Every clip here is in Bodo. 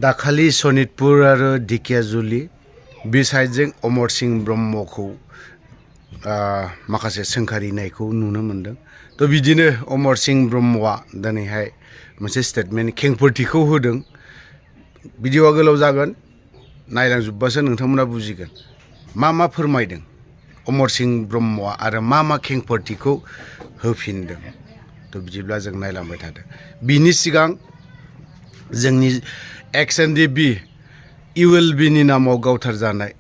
दाखालि सनितपुर आरो ढेकियाजुलि बे साइडजों अमरसिं ब्रह्मखौ माखासे सोंखारिनायखौ नुनो मोनदों। थ' बिदिनो अमरसिं ब्रह्मआ दिनैहाय मोनसे स्टेटमेन्ट खेंफोरथिखौ होदों। भिडिअ'आ गोलाव जागोन, नायलांजोब्बासो नोंथांमोना बुजिगोन मा फोरमायदों अमरसिं ब्रह्मआ आरो मा खेंफोरथिखौ होफिनदों। थ' बिदिब्ला जों नायलांबाय थादों। बिनि सिगां जोंनि एक्स-एन-डि-बि इउएलबिनि नामाव गावथारजानाय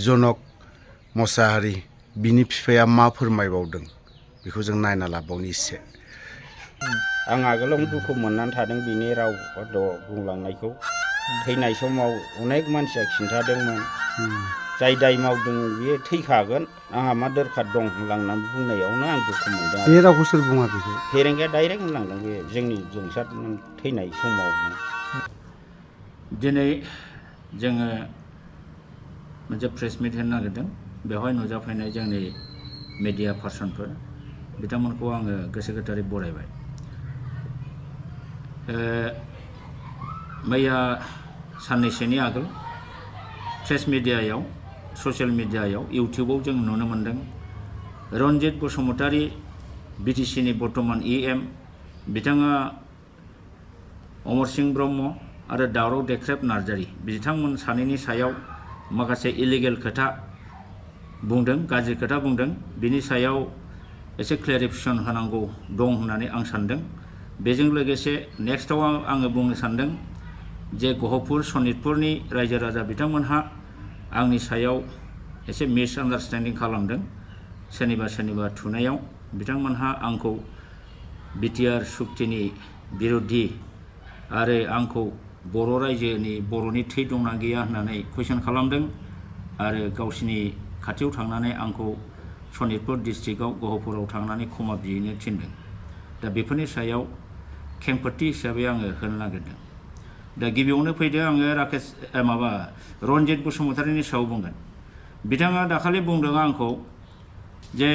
जनक मोसाहारि बिनि बिफाया मा फोरमायबावदों बेखौ जों नायना लाबावनि एसे। आं आगोलावनो दुखु मोननानै थादों बिनि राव बुंलांनायखौ। थैनाय समाव अनेक मानसिया खिन्थादोंमोन जाय दाय मावदों बियो थैखागोन, आंहा मा दरखार दं होनलांनानै बुंनायावनो आं दुखु मोनदों। बे रावखौ सोर बुङा बेखौ? फेरेंगाया डाइरेक्ट होनलांदों बे जोंनि जोंसार थैनाय समावनो। दिनै जोङो मोनसे प्रेस मिट होनो नागिरदों। बेवहाय नुजाफैनाय जोंनि मिडिया पार्सनफोर बिथांमोनखौ आङो गोसो गोथारै बरायबाय। मैया साननैसोनि आगोल प्रेस मिडियायाव, ससियेल मिडियायाव, इउटिउबाव जों नुनो मोन्दों रन्जित बसुमतारी बिटिसिनि बर्तमान EM बिथाङा अमरसिं ब्रह्म आरो दावराव देख्रेब नार्जारी बिथांमोन सानैनि सायाव माखासे इलिगेल खोथा बुंदों, गाज्रि खोथा बुंदों। बिनि सायाव एसे क्लेरिफिकेसन होनांगौ दं होननानै आं सानदों। बेजों लोगोसे नेक्स्टआव आङो बुंनो सानदों जे गहपुर सनितपुरनि रायजो राजा बिथांमोनहा आंनि सायाव एसे मिसआन्डारस्टेन्डिं खालामदों। सोरनिबा थुनायाव बिथांमोनहा आंखौ बिटिआर सुक्तिनि बिरुद्धि आरो आंखौ बर' रायजोनि बर'नि थै दंना गैया होननानै कुइसन खालामदों आरो गावसिनि खाथियाव थांनानै आंखौ सनितपुर डिस्ट्रिक्टआव गहपुराव थांनानै क्षमा बिहैनो थिनदों। दा बेफोरनि सायाव खेंफोरथि हिसाबै आङो होनो नागिरदों। दा गिबियावनो फैदो आङो रन्जित बसुमतारीनि सायाव बुंगोन। बिथाङा दाखालि बुंदों आंखौ जे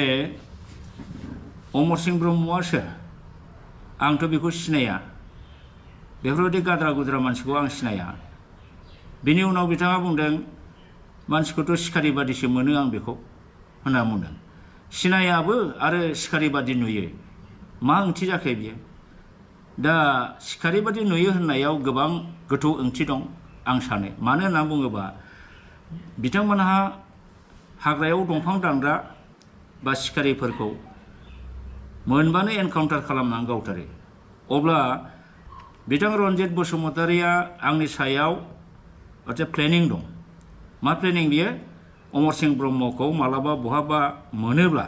अमरसिं ब्रह्मआ सोर, आंथ' बेखौ सिनाया, बेफोरबायदि गाद्रा गुद्रा मानसिखौ आं सिनाया। बिनि उनाव बिथाङा बुंदों मानसिखौथ' सिखारि बादिसो मोनो आं बेखौ होनना बुंदों। सिनायाबो आरो सिखारि बादि नुयो, मा ओंथि जाखो बियो? दा सिखारि बादि नुयो होननायाव गोबां गोथौ ओंथि दं आं सानो। मानो होनना बुङोबा बिथांमोनहा हाग्रायाव दंफां दानग्रा बा सिखारिफोरखौ मोनबानो एनकाउन्टार खालामनानै गावथारो। अब्ला बिथां रन्जित बसुमतारीया आंनि सायाव मोनसे प्लेनिं दं। मा प्लेनिं बियो? अमरसिं ब्रह्मखौ मालाबा बहाबा मोनोब्ला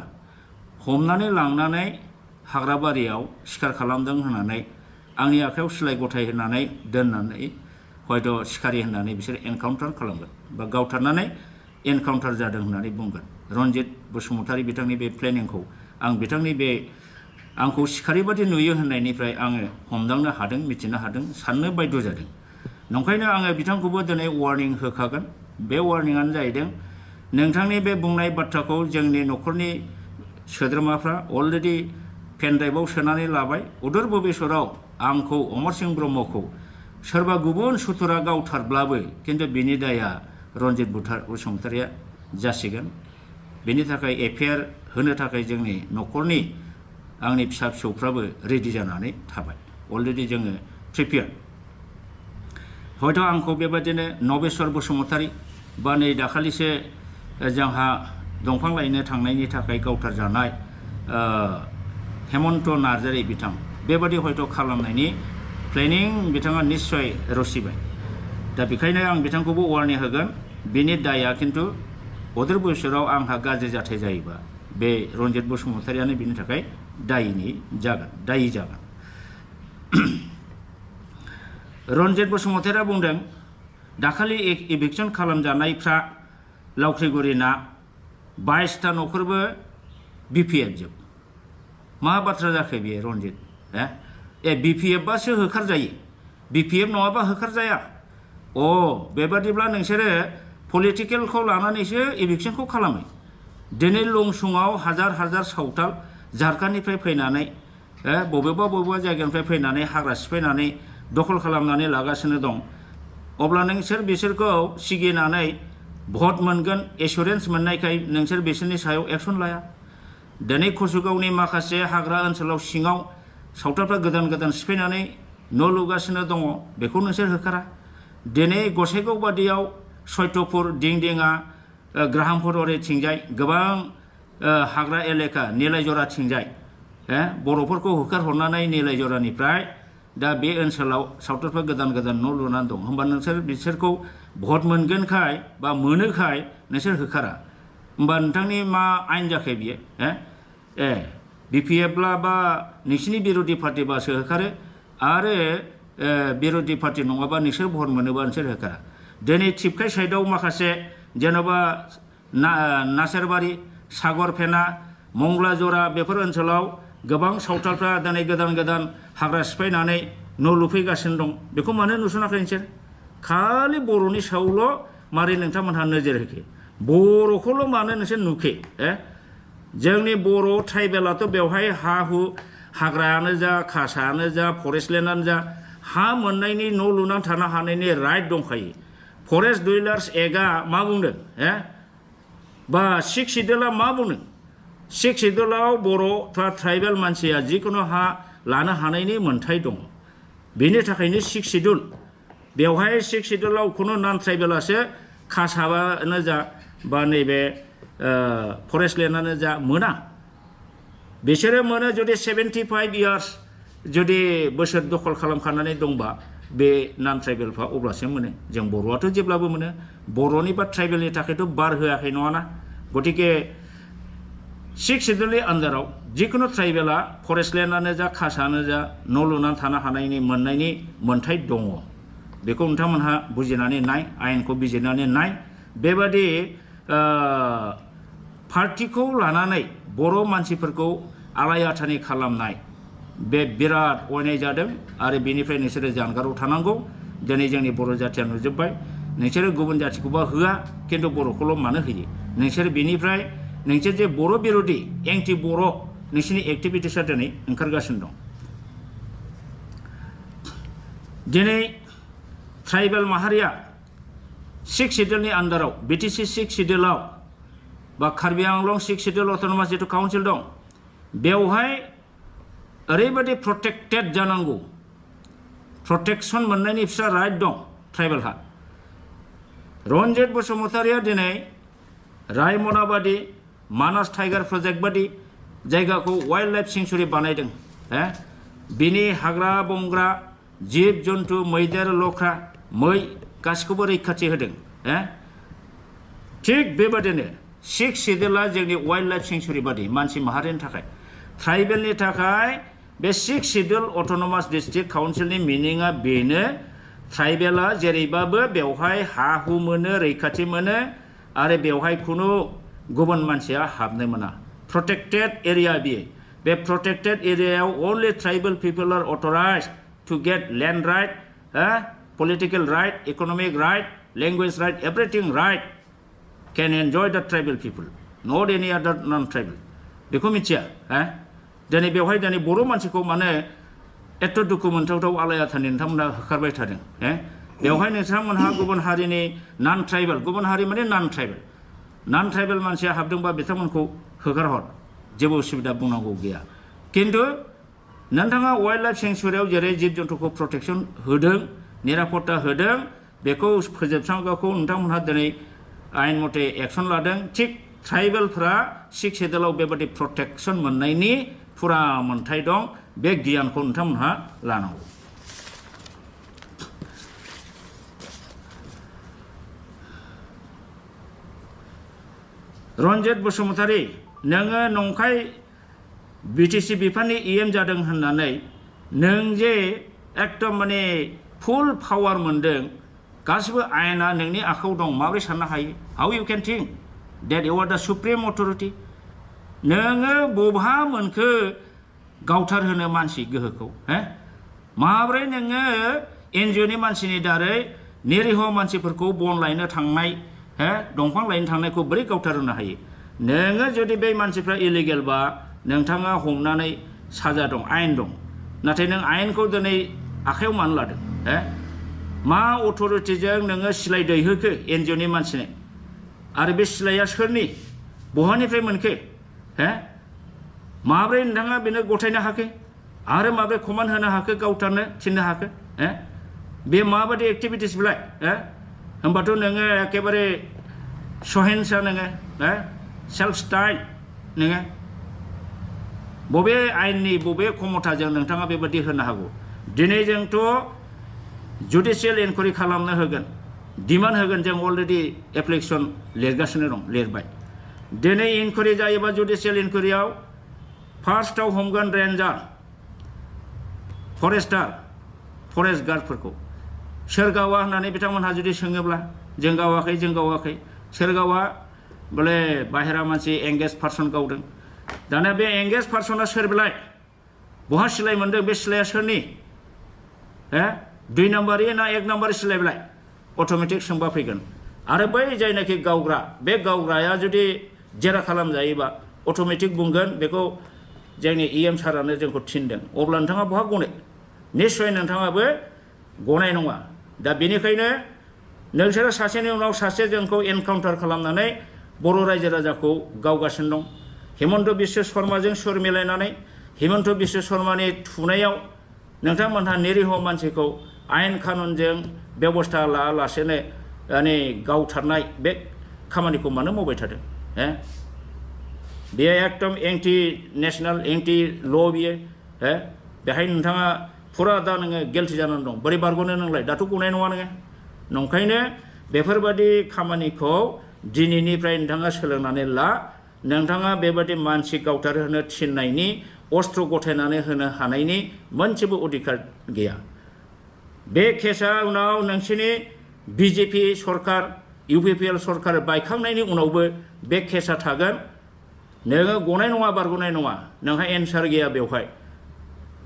हमनानै लांनानै हाग्राबारियाव सिखार खालामदों होननानै आंनि आखायाव सिलाइ गथाय होनानै दोननानै हयथ' सिखारि होननानै बिसोर एनकाउन्टार खालामगोन बा गावथारनानै एनकाउन्टार जादों होननानै बुंगोन। रन्जित बसुमतारी बिथांनि बे प्लेनिंखौ आं बिथांनि बे आंखौ सिखारि बादि नुयो होननायनिफ्राय आङो हमदांनो हादों, मिथिनो हादों, साननो बायद' जादों। नंखायनो आङो बिथांखौबो दिनै वार्निं होखागोन। बे वार्निंआनो जाहैदों नोंथांनि बे बुंनाय बाथ्राखौ जोंनि न'खरनि सोद्रोमाफ्रा अलरेडि पेनड्राइभआव सोनानै लाबाय। उदर भबिसतआव आंखौ अमरसिं ब्रह्मखौ सोरबा गुबुन सुथुरा गावथारब्लाबो खिन्थु बिनि दाया रन्जित बसुमतारीया जासिगोन। बेनि थाखाय एफआइआर होनो थाखाय जोंनि न'खरनि आंनि फिसा फिसौफ्राबो रेडि जानानै थाबाय। अलरेडि जोङो प्रिपेयार। हयथ' आंखौ बेबादिनो नबेस्वर बसुमतारी बा नै दाखालिसो जोंहा दंफां लायनो थांनायनि थाखाय गावथारजानाय हेमन्त नार्जारी बिथां बेबादि हयथ' खालामनायनि प्लेनिं बिथाङा निस्सय रसिबाय। दा बेखायनो आं बिथांखौबो वार्निं होगोन। बिनि दाया खिन्थु उदर भबिसतआव आंहा गाज्रि जाथाय जायोबा बे रन्जित बसुमतारीयानो बिनि थाखाय दायि जागोन। रन्जित बसुमतारीया बुंदों दाखालि इभिकसन खालामजानायफ्रा लावख्रिगुरिना 22टा न'खरबो BPF जोब। मा बाथ्रा जाखो बेयो रन्जित? BPF बासो होखारजायो, BPF नङाबा होखारजाया। बेबादिब्ला नोंसोरो पलिटिकेलखौ लानानैसो इभिकसनखौ खालामो। दिनै लंसुङाव हाजार सावथाल झारखन्डनिफ्राय फैनानै बबेबा जायगानिफ्राय फैनानै हाग्रा सिफायनानै दखल खालामनानै लागासिनो दं। अब्ला नोंसोर बिसोरखौ सिगिनानै भट मोनगोन एसुरेन्स मोननायखाय नोंसोर बिसोरनि सायाव एक्सन लाया दिनै कसुगावनि माखासे हाग्रा ओनसोलाव सिङाव सावथालफ्रा गोदान गोदान सिफायनानै न' लुगासिनो दङ बेखौ नोंसोर होखारा दिनै गसाइगाव बादियाव सयतपुर दिंदिङा ग्राहामपुर ओरैथिंजाय गोबां हाग्रा एलेका निलायजराथिंजाय बर'फोरखौ होखारहरनानै निलायजरानिफ्राय दा बे ओनसोलाव सावथालफ्रा गोदान गोदान न' लुनानै दं होमबा नोंसोर बिसोरखौ भट मोनगोनखाय बा मोनोखाय नोंसोर होखारा होमबा नोंथांनि मा आयेन जाखो बियो बिपिएफब्ला बा नोंसिनि बिर'धि पार्टिबासो होखारो आरो बिर'धि पार्टि नङाबा नोंसोर भट मोनोबा नोंसोर होखारा दिनै थिपखाय साइडआव माखासे जेन'बा नासेरबारि सागरफेना मंगलाजरा बेफोर ओनसोलाव गोबां सावथालफ्रा दिनै गोदान गोदान हाग्रा सिफायनानै न' लुफैगासिनो दं बेखौ मानो नुसनाखै नोंसोर खालि बर'नि सायावल' मारै नोंथांमोनहा नोजोर होखो बर'खौल' मानो नोंसोर नुखे जोंनि बर' ट्राइबेलाथ' बेवहाय हा हु हाग्रायानो जा खासायानो जा फरेस्ट लेन्डआनो जा हा मोननायनि न' लुनानै थानो हानायनि राइट दंखायो फरेस्ट डुइलार्स एक्टआ मा बुंदों बा 6 सिडुलआ मा बुंदों 6 सिडुलाव बर'फ्रा ट्राइबेल मानसिया जिखुनु हा लानो हानायनि मोन्थाय दङ बेनि थाखायनो 6 सिडुल बेवहाय 6 सिडुलाव खुनु नन ट्राइबेलासो खासाबानो जा बा नैबे फरेस्ट लेन्डआनो जा मोना बिसोरो मोनो जुदि 75 इयार्स जुदि बोसोर दखल खालामखानानै दंबा बे नन ट्राइबेलफ्रा अब्लासो मोनो जों बर'आथ' जेब्लाबो मोनो बर'नि बा ट्राइबेलनि थाखायथ' बार होआखै नङाना गतिके 6 सिडुलनि आन्दाराव जिखुनु ट्राइबेला फरेस्ट लेन्डआनो जा खासायानो जा न' लुनानै थानो हानायनि मोननायनि मोन्थाय दङ बेखौ नोंथांमोनहा बुजिनानै नाय आयेनखौ बिजिरनानै नाय बेबादि पार्टिखौ लानानै बर' मानसिफोरखौ आलाय आथानि खालामनाय बे बिराद अयनाय जादों आरो बेनिफ्राय नोंसोरो जानगाराव थानांगौ दिनै जोंनि बर' जाथिया नुजोब्बाय नोंसोरो गुबुन जाथिखौबा होआ खिन्थु बर'खौल' मानो होयो नोंसोर बेनिफ्राय नोंसोर जे बर' बिर'धि एंटि बर' नोंसोरनि एक्टिभिटिसआ दिनै ओंखारगासिनो दं दिनै ट्राइबेल माहारिया 6 सिडुलनि आन्दाराव बिटिसि 6 सिडुलाव बा कार्बि आंलं 6 सिडुल अट'नमास जिथु काउन्सिल दं बेवहाय ओरैबायदि प्रटेक्टेड जानांगौ प्रटेक्सन मोननायनि फिसा राइट दं ट्राइबेलहा रन्जित बसुमतारिया दिनै रायमना बादि मानास टाइगार प्रजेक्ट बादि जायगाखौ वाइल्ड लाइफ सेंचुरी बानायदों बिनि हाग्रा बंग्रा जिब जन्थु मैदेर लख्रा मै गासिखौबो रैखाथि होदों थिग बेबादिनो 6 सिडुला जोंनि वाइल्ड लाइफ सेंचुरी बादि मानसि माहारिनि थाखाय ट्राइबेलनि थाखाय बे 6 सिडुल अट'नमास डिस्ट्रिक्ट काउन्सिलनि मिनिंआ बेनो ट्राइबेला जेरैबाबो बेवहाय हा हु मोनो रैखाथि मोनो आरो बेवहाय खुनु गुबुन मानसिया हाबनो मोना प्रटेक्टेड एरिया बियो बे प्रटेक्टेड एरियायाव only tribal people are authorised to get land right political right economic right language right everything right can enjoy the tribal people not any other non tribal बेखौ मिथिया दिनै बेवहाय दिनै बर' मानसिखौ माने एथ' दुखु मोनथावथाव आलाय आथानि नोंथांमोनहा होखारबाय थादों बेवहाय नोंथांमोनहा गुबुन हारिनि नन ट्राइबेल गुबुन हारि माने नन ट्राइबेल मानसिया हाबदोंबा बिथांमोनखौ होखारहर जेबो उसुबिदा बुंनांगौ गैया किन्तु नोंथाङा वाइल्ड लाइफ सेंचुरियाव जेरै जिब जन्थुखौ प्रटेक्सन होदों निरापत्ता होदों बेखौ फोजोबस्रांगाखौ नोंथांमोनहा दिनै आयेन मथे एक्सन लादों थिग ट्राइबेलफ्रा 6 सिडुलाव बेबादि प्रटेक्सन मोननायनि फुरा मोन्थाय दं बे गियानखौ नोंथांमोनहा लानांगौ रन्जित बसुमतारी नोङो नंखाय बिटिसि बिफाननि इएम जादों होननानै नों जे एकदम माने फुल पावार मोनदों गासिबो आयेना नोंनि आखायाव दं माबोरै साननो हायो how you can think that you are the supreme authority नोङो बबहा मोनखो गावथार होनो मानसि गोहोखौ माबोरै नोङो एनजिअनि मानसिनि दारै निरीह मानसिफोरखौ बन लायनो थांनाय दंफां लायनो थांनायखौ बोरै गावथार होनो हायो नोङो जुदि बे मानसिफ्रा इलिगेलबा नोंथाङा हमनानै साजा दं आयेन दं नाथाय नों आयेनखौ दिनै आखायाव मानो लादों मा अथ'रिटिजों नोङो सिलाइ दैहोखो एनजिअनि मानसिनो आरो बे सिलाइया सोरनि बहानिफ्राय मोनखो हो माब्रै नोंथाङा बेनो गथायनो हाखो आरो माब्रै कमान्ड होनो हाखो गावथारनो थिननो हाखो हो बे माबायदि एक्टिभिटिस बेलाय हो होमबाथ' नोङो एखेबारे सहेनसा नोङो हो सेल्फ स्टाइल नोङो बबे आयेननि बबे क्षमताजों नोंथाङा बेबायदि होनो हागौ दिनै जोंथ' जुडिशियेल इनकुवारि खालामनो होगोन डिमान्ड होगोन जों अलरेडि एप्लिकेसन लिरगासिनो दं लिरबाय दिनै इनकुवारि जायोबा जुडिशियेल इनकुवारियाव फार्स्टआव हमगोन रेन्जार फरेस्टार फरेस्ट गार्डफोरखौ सोर गावा होननानै बिथांमोनहा जुदि सोङोब्ला जों गावाखै सोर गावा बोले बाहेरा मानसि एंगेज पार्सन गावदों दाना बे एंगेज पार्सना सोर बेलाय बहा सिलाइ मोनदों बे सिलाइया सोरनि हो 2 नाम्बारि ना 1 नाम्बारि सिलाइ बेलाय अट'मेटिक सोंबा फैगोन आरो बै जायनाखि गावग्रा बे गावग्राया जुदि जेरा खालामजायोबा अट'मेटिक बुंगोन बेखौ जोंनि EM सारानो जोंखौ थिनदों अब्ला नोंथाङा बहा गनाय निश्चय नोंथाङाबो गनाय नङा दा बेनिखायनो नोंसोरो सासेनि उनाव सासे जोंखौ एनकाउन्टार खालामनानै बर' रायजो राजाखौ गावगासिनो दं हिमन्त बिश्व शर्माजों सुर मिलायनानै हिमन्त बिश्व शर्मानि थुनायाव नोंथांमोनहा निरीह मानसिखौ आयेन कानुनजों बेबस्था लायालासेनो माने गावथारनाय बे खामानिखौ मानो मावबाय थादों हो बेयो एकदम एंटि नेशनेल एंटि ल' बियो हो बेहाय नोंथाङा फुरा दा नोङो गिल्टि जानानै दं बोरै बारग'नो नोंलाय दाथ' गनाय नङा नोङो नंखायनो बेफोरबायदि खामानिखौ दिनैनिफ्राय नोंथाङा सोलोंनानै ला नोंथाङा बेबायदि मानसि गावथार होनो थिननायनि अस्त्र गथायनानै होनो हानायनि मोनसेबो अधिकार गैया बे केसा उनाव नोंसिनि BJP सरकार UPPL सरकार बायखांनायनि उनावबो बे केसा थागोन नोङो गनाय नङा बारग'नाय नङा नोंहा एन्सार गैया बेवहाय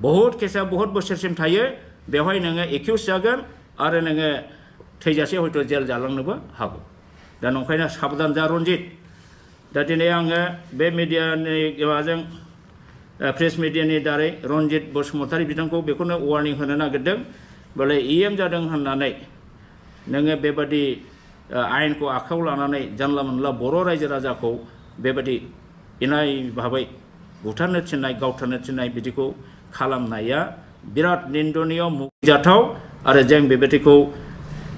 बहुत केसा बहुत बोसोरसिम थायो बेवहाय नोङो एक्यूज जागोन आरो नोङो थैजासे हयथ' जेल जालांनोबो हागौ दा नंखायनो साबधान जा रन्जित दा दिनै आङो बे मिडियानि माबाजों प्रेस मिडियानि दारै रन्जित बसुमतारी बिथांखौ बेखौनो वार्निं होनो नागिरदों बोले EM जादों होननानै नोङो बेबादि आयेनखौ आखायाव लानानै जानला मोनला बर' रायजो राजाखौ बेबादि इनाय भाबै बुथारनो थिननाय गावथारनो थिननाय बिदिखौ खालामनाया बिराद निन्दनीय मुगैजाथाव आरो जों बेबादिखौ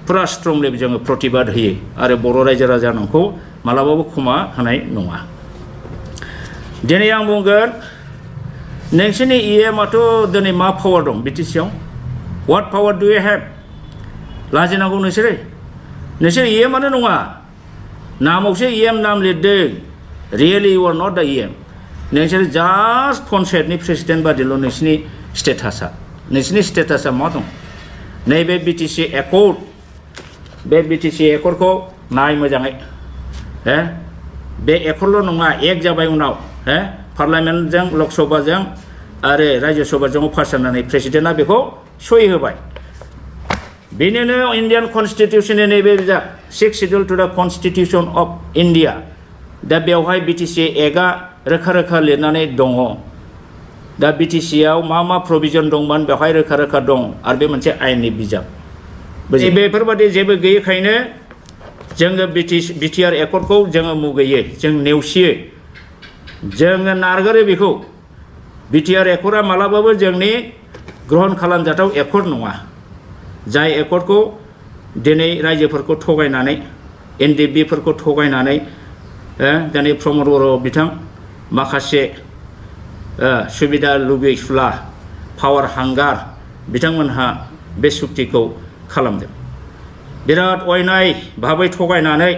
पुरा स्ट्रंलि जोङो प्रतिबाद होयो आरो बर' रायजो राजा नोंखौ मालाबाबो क्षमा होनाय नङा दिनै आं बुंगोन नोंसोरनि EMआथ' दिनै मा पावार दं BTC आव what power do you have लाजिनांगौ नोंसोर EMआनो नङा नामावसो EM नाम लिरदों रियेलि इउ आर नट दा EM नोंसोर जास्ट पन्सायतनि प्रेसिडेन्ट बादिल' नोंसिनि स्टेटासा मा दं नैबे BTC एकर्ड बे BTC एकर्डखौ नाय मोजाङै हो बे एकर्डल' नङा एक जाबाय उनाव हो पार्लियामेन्टजों लकसभाजों आरो रायजो सभाजों पास जानानै प्रेसिडेन्टआ बेखौ सहि होबाय बेनिनो इन्डियान कनस्टिटिउसननि नैबे बिजाब 6 शिड्युल टु दा कनस्टिटिउसन अफ इन्डिया दा बेवहाय BTC एक्टआ रोखा रोखा लिरनानै दङ दा BTC आव मा प्रभिजन दंमोन बेवहाय रोखा रोखा दं आरो बे मोनसे आयेननि बिजाब बेफोरबादि जेबो गैयैखायनो जोङो BTR एकर्डखौ जोङो मुगैयो जों नेवसियो जोङो नारगारो बेखौ BTR एकर्डआ मालाबाबो जोंनि ग्रहण खालामजाथाव एकर्ड नङा जाय एकर्डखौ दिनै रायजोफोरखौ थगायनानै NDBफोरखौ थगायनानै दिनै प्रमद बर' बिथां माखासे सुबिदा लुबैसुला पावार हांगार बिथांमोनहा बे सुक्तिखौ खालामदों बिराद अयनाय भाबै थगायनानै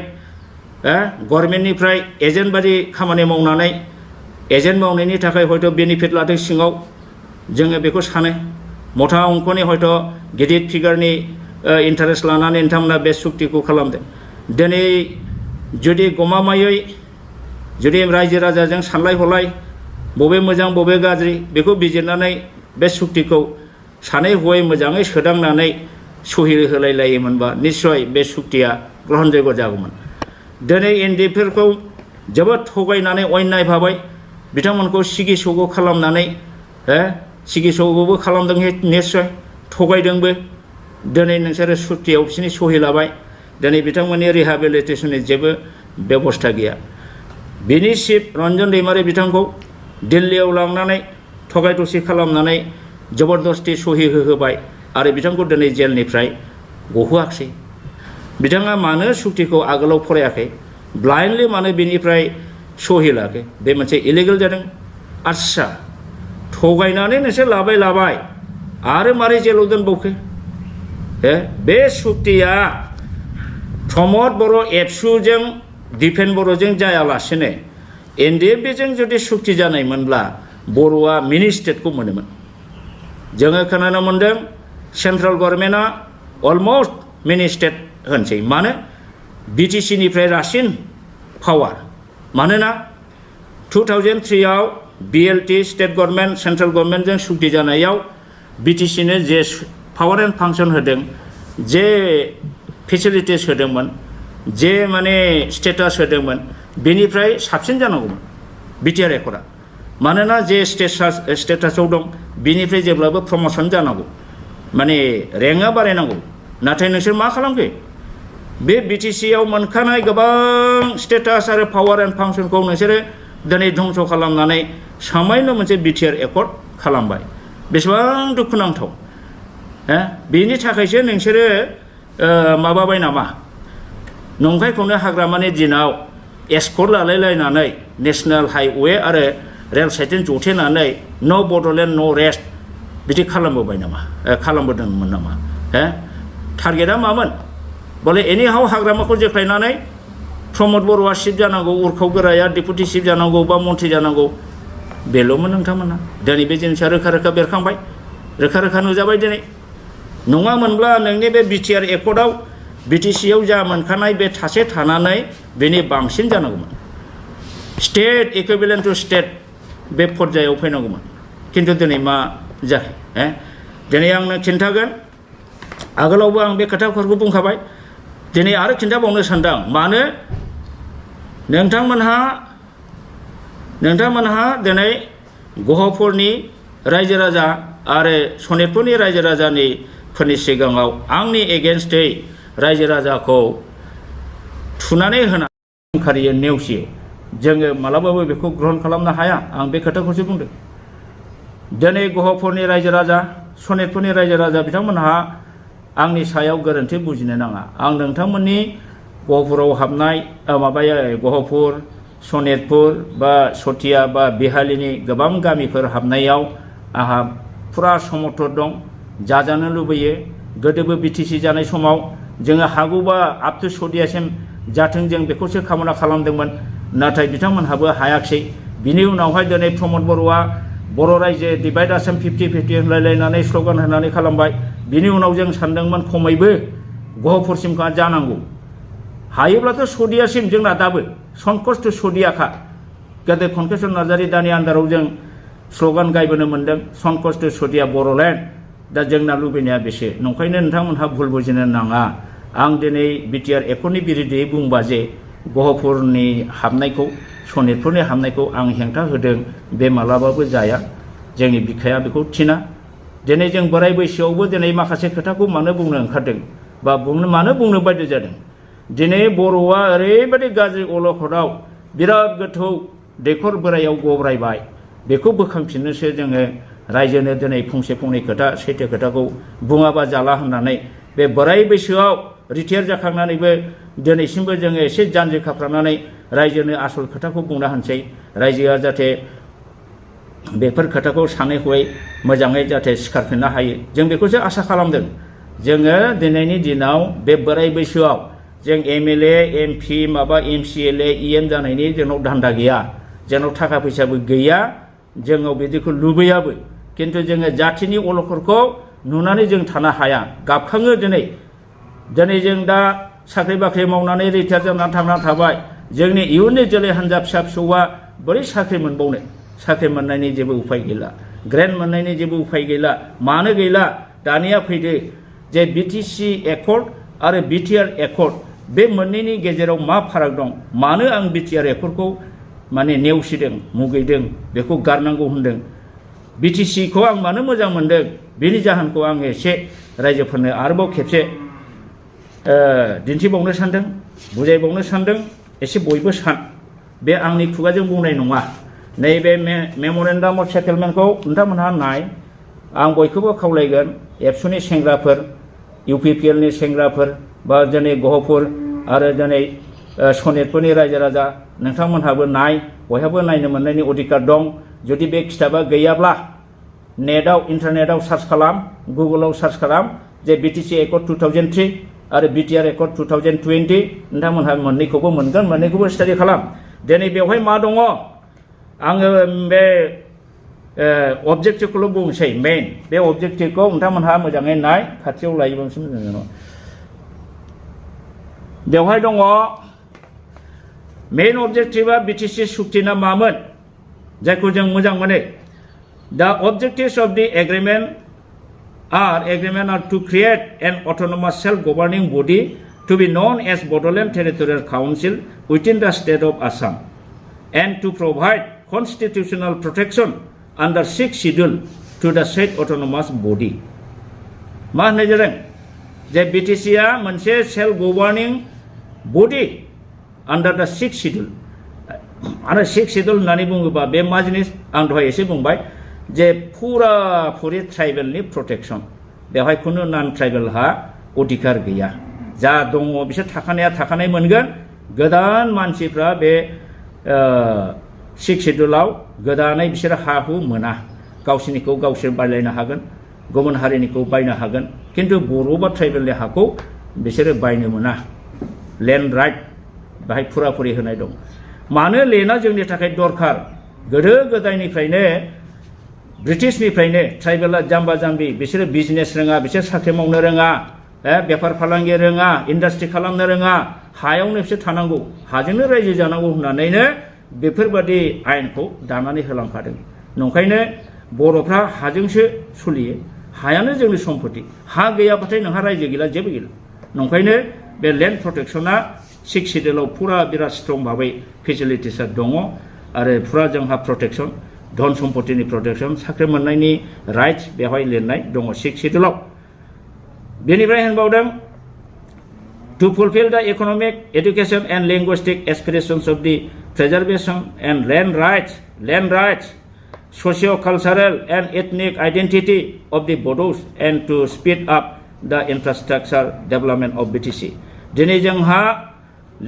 गभर्नमेन्टनिफ्राय एजेन्ट बादि खामानि मावनानै एजेन्ट मावनायनि थाखाय हयथ' बेनिफिट लादों सिङाव जोङो बेखौ सानो मथा अंकनि हयथ' गिदिर फिगारनि इन्टारेस्ट लानानै नोंथांमोना बे सुक्तिखौ खालामदों दिनै जुदि गमामायै जुदि रायजो राजाजों सानलाय हलाय बबे मोजां बबे गाज्रि बेखौ बिजिरनानै बे सुक्तिखौ सानै हयै मोजाङै सोदांनानै सहि होलायलायोमोनबा निश्चय बे सुक्तिया ग्रहणजोग्य जागौमोन दिनै NDBफोरखौ जोबोद थगायनानै अयनाय भाबै बिथांमोनखौ सिगि सग' खालामनानै सिगि सग'बो खालामदों निश्चय थगायदोंबो दिनै नोंसोरो सुक्तियाव बिसोरनि सहि लाबाय दिनै बिथांमोननि रिहाबिलिटेसननि जेबो बेबस्था गैया बिनि चिफ रन्जन दैमारि बिथांखौ दिल्लीयाव लांनानै थगाय थसि खालामनानै जबरदस्ति सहि होहोबाय आरो बिथांखौ दिनै जेलनिफ्राय गहोआखिसै बिथाङा मानो सुक्तिखौ आगोलाव फरायाखै ब्लाइन्डलि मानो बिनिफ्राय सहि लायाखै बे मोनसे इलिगेल जादों आस्सा थगायनानै नोंसोर लाबाय आरो मारै जेलाव दोनबावखो बे सुक्तिया प्रमद बर' एबसुजों दिपेन बर'जों जायालासेनो एनडिएफबिजों जुदि सुक्ति जानायमोनब्ला बर'आ मिनि स्टेटखौ मोनोमोन जोङो खोनानो मोन्दों सेन्ट्रेल गभर्नमेन्टआ अलमस्ट मिनि स्टेट होनसै मानो बिटिसिनिफ्राय रासिन पावार मानोना 2003 आव बिएलटि स्टेट गभर्नमेन्ट सेन्ट्रेल गभर्नमेन्टजों सुक्ति जानायाव बिटिसिनो जे पावार एन्ड फांसन होदों जे फेसिलिटिस होदोंमोन जे माने स्टेटास होदोंमोन बेनिफ्राय साबसिन जानांगौमोन बिटिआर एकर्डआ मानोना जे स्टेटासाव दं बिनिफ्राय जेब्लाबो प्रमसन जानांगौ माने रेंकआ बारायनांगौ नाथाय नोंसोर मा खालामखो बे बिटिसिआव मोनखानाय गोबां स्टेटास आरो पावार एन्ड फांसनखौ नोंसोरो दिनै धंस खालामनानै सामायनो मोनसे बिटिआर एकर्ड खालामबाय बेसेबां दुखुनांथाव बेनि थाखायसो नोंसोरो माबाबाय नामा नंखायखौनो हाग्रामानि दिनाव एस्कर्ट लालायलायनानै नेशनेल हाइवे आरो रेल साइडजों जथेनानै न' बड'लेण्ड न' रेस्ट बिदि खालामबोबाय नामा खालामबोदोंमोन नामा टारगेटआ मामोन बले एनिहाव हाग्रामाखौ जेख्लायनानै प्रमद बर'आ चिफ जानांगौ उरखाव गोराया डेपुटि चिफ जानांगौ बा मन्थ्रि जानांगौ बेल'मोन नोंथांमोना दिनै बे जिनिसा रोखा रोखा बेरखांबाय रोखा रोखा नुजाबाय दिनै नङामोनब्ला नोंनि बे बिटिआर एकर्डआव बिटिसिआव जा मोनखानाय बे थासे थानानै बेनि बांसिन जानांगौमोन स्टेट इकुइभेलेन्ट टु स्टेट बे पर्यायाव फैनांगौमोन खिन्थु दिनै मा जाखो दिनै आंनो खिन्थागोन आगोलावबो आं बे खोथाफोरखौ बुंखाबाय दिनै आरो खिन्थाबावनो सानदों मानो नोंथांमोनहा दिनै गहपुरनि रायजो राजा आरो सनितपुरनि रायजो राजानि फोरनि सिगाङाव आंनि एगेन्स्टै रायजो राजाखौ थुनानै होनानै खारियो नेवसियो जोङो मालाबाबो बेखौ ग्रहण खालामनो हाया आं बे खोथाखौसो बुंदों दिनै गहपुरनि रायजो राजा सनितपुरनि रायजो राजा बिथांमोनहा आंनि सायाव गोरोन्थि बुजिनो नाङा आं नोंथांमोननि गहपुराव हाबनाय गहपुर सनितपुर बा सतिया बा बिहालिनि गोबां गामिफोर हाबनायाव आंहा फुरा समर्थन दं जाजानो लुबैयो गोदोबो बिटिसि जानाय समाव जोङो हागौबा आप टु सदियासिम जाथों जों बेखौसो कामना खालामदोंमोन नाथाय बिथांमोनहाबो हायाखिसै बिनि उनावहाय दिनै प्रमद बर'आ बर' रायजो डिभाइड आसाम 50-50 होनलायलायनानै स्ल'गान होनानै खालामबाय बिनि उनाव जों सानदोंमोन खमैबो गहपुरसिमखा जानांगौ हायोब्लाथ' सदियासिम जोंना दाबो संकस टु सदियाखा गोदो खनकेश्वर नार्जारि दानि आन्दाराव जों स्ल'गान गायबोनो मोन्दों संकस टु सदिया बर'लेण्ड दा जोंना लुबैनाया बेसे नंखायनो नोंथांमोनहा भुल बुजिनो नाङा आं दिनै बिटिआर एकर्डनि बिरुद्धै बुंबा जे गहपुरनि हाबनायखौ सनितपुरनि हाबनायखौ आं हेंथा होदों बे मालाबाबो जाया जोंनि बिखाया बेखौ थिना दिनै जों बोराय बैसोआवबो दिनै माखासे खोथाखौ मानो बुंनो ओंखारदों बा मानो बुंनो बाध्य जादों दिनै बर'आ ओरैबायदि गाज्रि अलखदाव बिराद गोथौ दैखर बोरायाव गब्रायबाय बेखौ बोखांफिननोसो जोङो रायजोनो दिनै फंसे फंनै खोथा सैथो खोथाखौ बुङाबा जाला होननानै बे बोराय बैसोआव रिटायार जाखांनानैबो दिनैसिमबो जोङो एसे जानजि खाफ्रानानै रायजोनो आसल खोथाखौ बुंना होनसै रायजोआ जाहाथे बेफोर खोथाखौ सानै हयै मोजाङै जाहाथे सिखारफिननो हायो जों बेखौसो आसा खालामदों जोङो दिनैनि दिनाव बे बोराय बैसोआव जों एमएलए एमपि माबा एमसिएलए इएम जानायनि जोंनाव धान्दा गैया जोंनाव थाखा फैसाबो गैया जोंनाव बिदिखौ लुबैयाबो खिन्थु जोङो जाथिनि अलखदखौ नुनानै जों थानो हाया गाबखाङो दिनै जों दा साख्रि बाख्रि मावनानै रिटायार जानानै थांनानै थाबाय जोंनि इयुननि जोलै हान्जा फिसा फिसौआ बोरै साख्रि मोनबावनो साख्रि मोननायनि जेबो उफाय गैला ग्रेन्ट मोननायनि जेबो उफाय गैला मानो गैला दानिया फैदो जे बिटिसि एकर्ड आरो बिटिआर एकर्ड बे मोननैनि गेजेराव मा फाराग दं मानो आं बिटिआर एकर्डखौ माने नेवसिदों मुगैदों बेखौ गारनांगौ होनदों बिटिसिखौ आं मानो मोजां मोनदों बेनि जाहोनखौ आं एसे रायजोफोरनो आरोबाव खेबसे दिन्थिबावनो सानदों बुजायबावनो सानदों एसे बयबो सान बे आंनि खुगाजों बुंनाय नङा नैबे मेमरेन्डाम अफ सेटेलमेन्टखौ नोंथांमोनहा नाय आं बयखौबो खावलायगोन एबसुनि सेंग्राफोर इउपिपिएलनि सेंग्राफोर बा दिनै गहपुर आरो दिनै सनितपुरनि रायजो राजा नोंथांमोनहाबो नाय बयहाबो नायनो मोननायनि अधिकार दं जुदि बे खिताबा गैयाब्ला नेटआव इन्टारनेटआव सार्च खालाम गुगोलाव सार्च खालाम जे बिटिसि एकर्ड 2003 आरो बिटिआर एकर्ड 2020 नोंथांमोनहा मोननैखौबो मोनगोन मोननैखौबो स्टाडि खालाम दिनै बेवहाय मा दङ आङो बे अबजेक्टिभखौल' बुंसै मेइन बे अबजेक्टिभखौ नोंथांमोनहा मोजाङै नाय खाथियाव लायोबासो मोजां जागोन बेवहाय दङ मेइन अबजेक्टिभआ बिटिसि सुक्तिना मामोन जायखौ जों मोजां मोनो The objectives of the agreement are to create an autonomous self-governing body to be known as Bodoland Territorial Council within the state of Assam and to provide constitutional protection under 6th schedule to the said autonomous body. मा होननाय जादों जे बिटिसिआ मोनसे सेल्फ गभार्निं बडि आन्डार द 6th schedule आरो 6th schedule होननानै बुङोबा बे मा जिनिस आं दहाय एसे बुंबाय जे फुरि ट्राइबेलनि प्रटेक्शन बेवहाय खुनु नन ट्राइबेलहा अधिकार गैया जा दङ बिसोर थाखानाय मोनगोन गोदान मानसिफ्रा बे 6th scheduleआव गोदानै बिसोर हा हु मोना गावसोरनिखौ गावसोर बायलायनो हागोन गुबुन हारिनिखौ बायनो हागोन किन्तु बर' बा ट्राइबेलनि हाखौ बिसोरो बायनो मोना लेन्ड राइट बेहाय फुरि होनाय दं मानो लेन्डआ जोंनि थाखाय दरखार गोदो गोदायनिफ्रायनो ब्रिटिशनिफ्रायनो ट्राइबेला जाम्बा जाम्बि बिसोरो बिजनेस रोङा बिसोर साख्रि मावनो रोङा बेफार फालांगि रोङा इन्डास्ट्रि खालामनो रोङा हायावनो बिसोर थानांगौ हाजोंनो रायजो जानांगौ होननानैनो बेफोरबादि आयेनखौ दानानै होलांखादों नंखायनो बर'फ्रा हाजोंसो सोलियो हायानो जोंनि सम्पति हा गैयाबाथाय नोंहा रायजो गैला जेबो गैला नंखायनो बे लेन्ड प्रटेक्शना 6th scheduleआव फुरा बिराद स्ट्रं भाबै फेसिलिटिसा दङ आरो फुरा जोंहा प्रटेक्शन धन सम्पतिनि प्रटेक्शन साख्रि मोननायनि राइट्स बेवहाय लिरनाय दङ 6th scheduleआव बेनिफ्राय होनबावदों to fulfill the economic education and linguistic aspirations of the preservation and land rights socio-cultural and ethnic identity of the Bodos and to speed up the infrastructure development of BTC दिनै जोंहा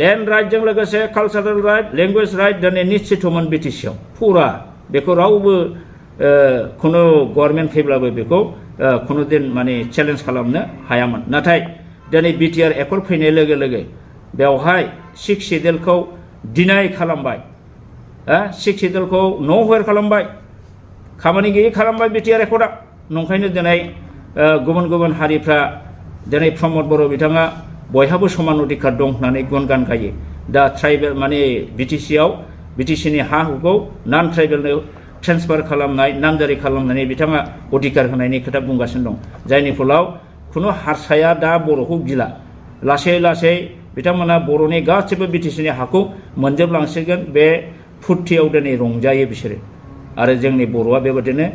land right जों लोगोसे cultural right language right दिनै निश्चितमोन BTCआव फुरा बेखौ रावबो खुनु गभर्नमेन्ट फैब्लाबो बेखौ खुनु दिन माने चेलेन्ज खालामनो हायामोन नाथाय दिनै बिटिआर एकर्ड फैनाय लोगो लोगो बेवहाय 6th scheduleखौ डिनाय खालामबाय 6th scheduleखौ नो वेर खालामबाय खामानि गैयै खालामबाय बिटिआर एकर्डआ नंखायनो दिनै गुबुन गुबुन हारिफ्रा दिनै प्रमद बर' बिथाङा बयहाबो समान अधिकार दं होननानै गुणगान गायो दा ट्राइबेल माने बिटिसिनि हा हुखौ नन ट्राइबेलनो ट्रेन्सफार खालामनाय नामजारि खालामनानै बिथाङा अधिकार होनायनि खोथा बुंगासिनो दं जायनि फलाव खुनु हारसाया दा बर'खौ गिला लासै लासै बिथांमोना बर'नि गासैबो बिटिसिनि हाखौ मोनजोबलांसिगोन बे फुर्तियाव दिनै रंजायो बिसोरो आरो जोंनि बर'आ बेबादिनो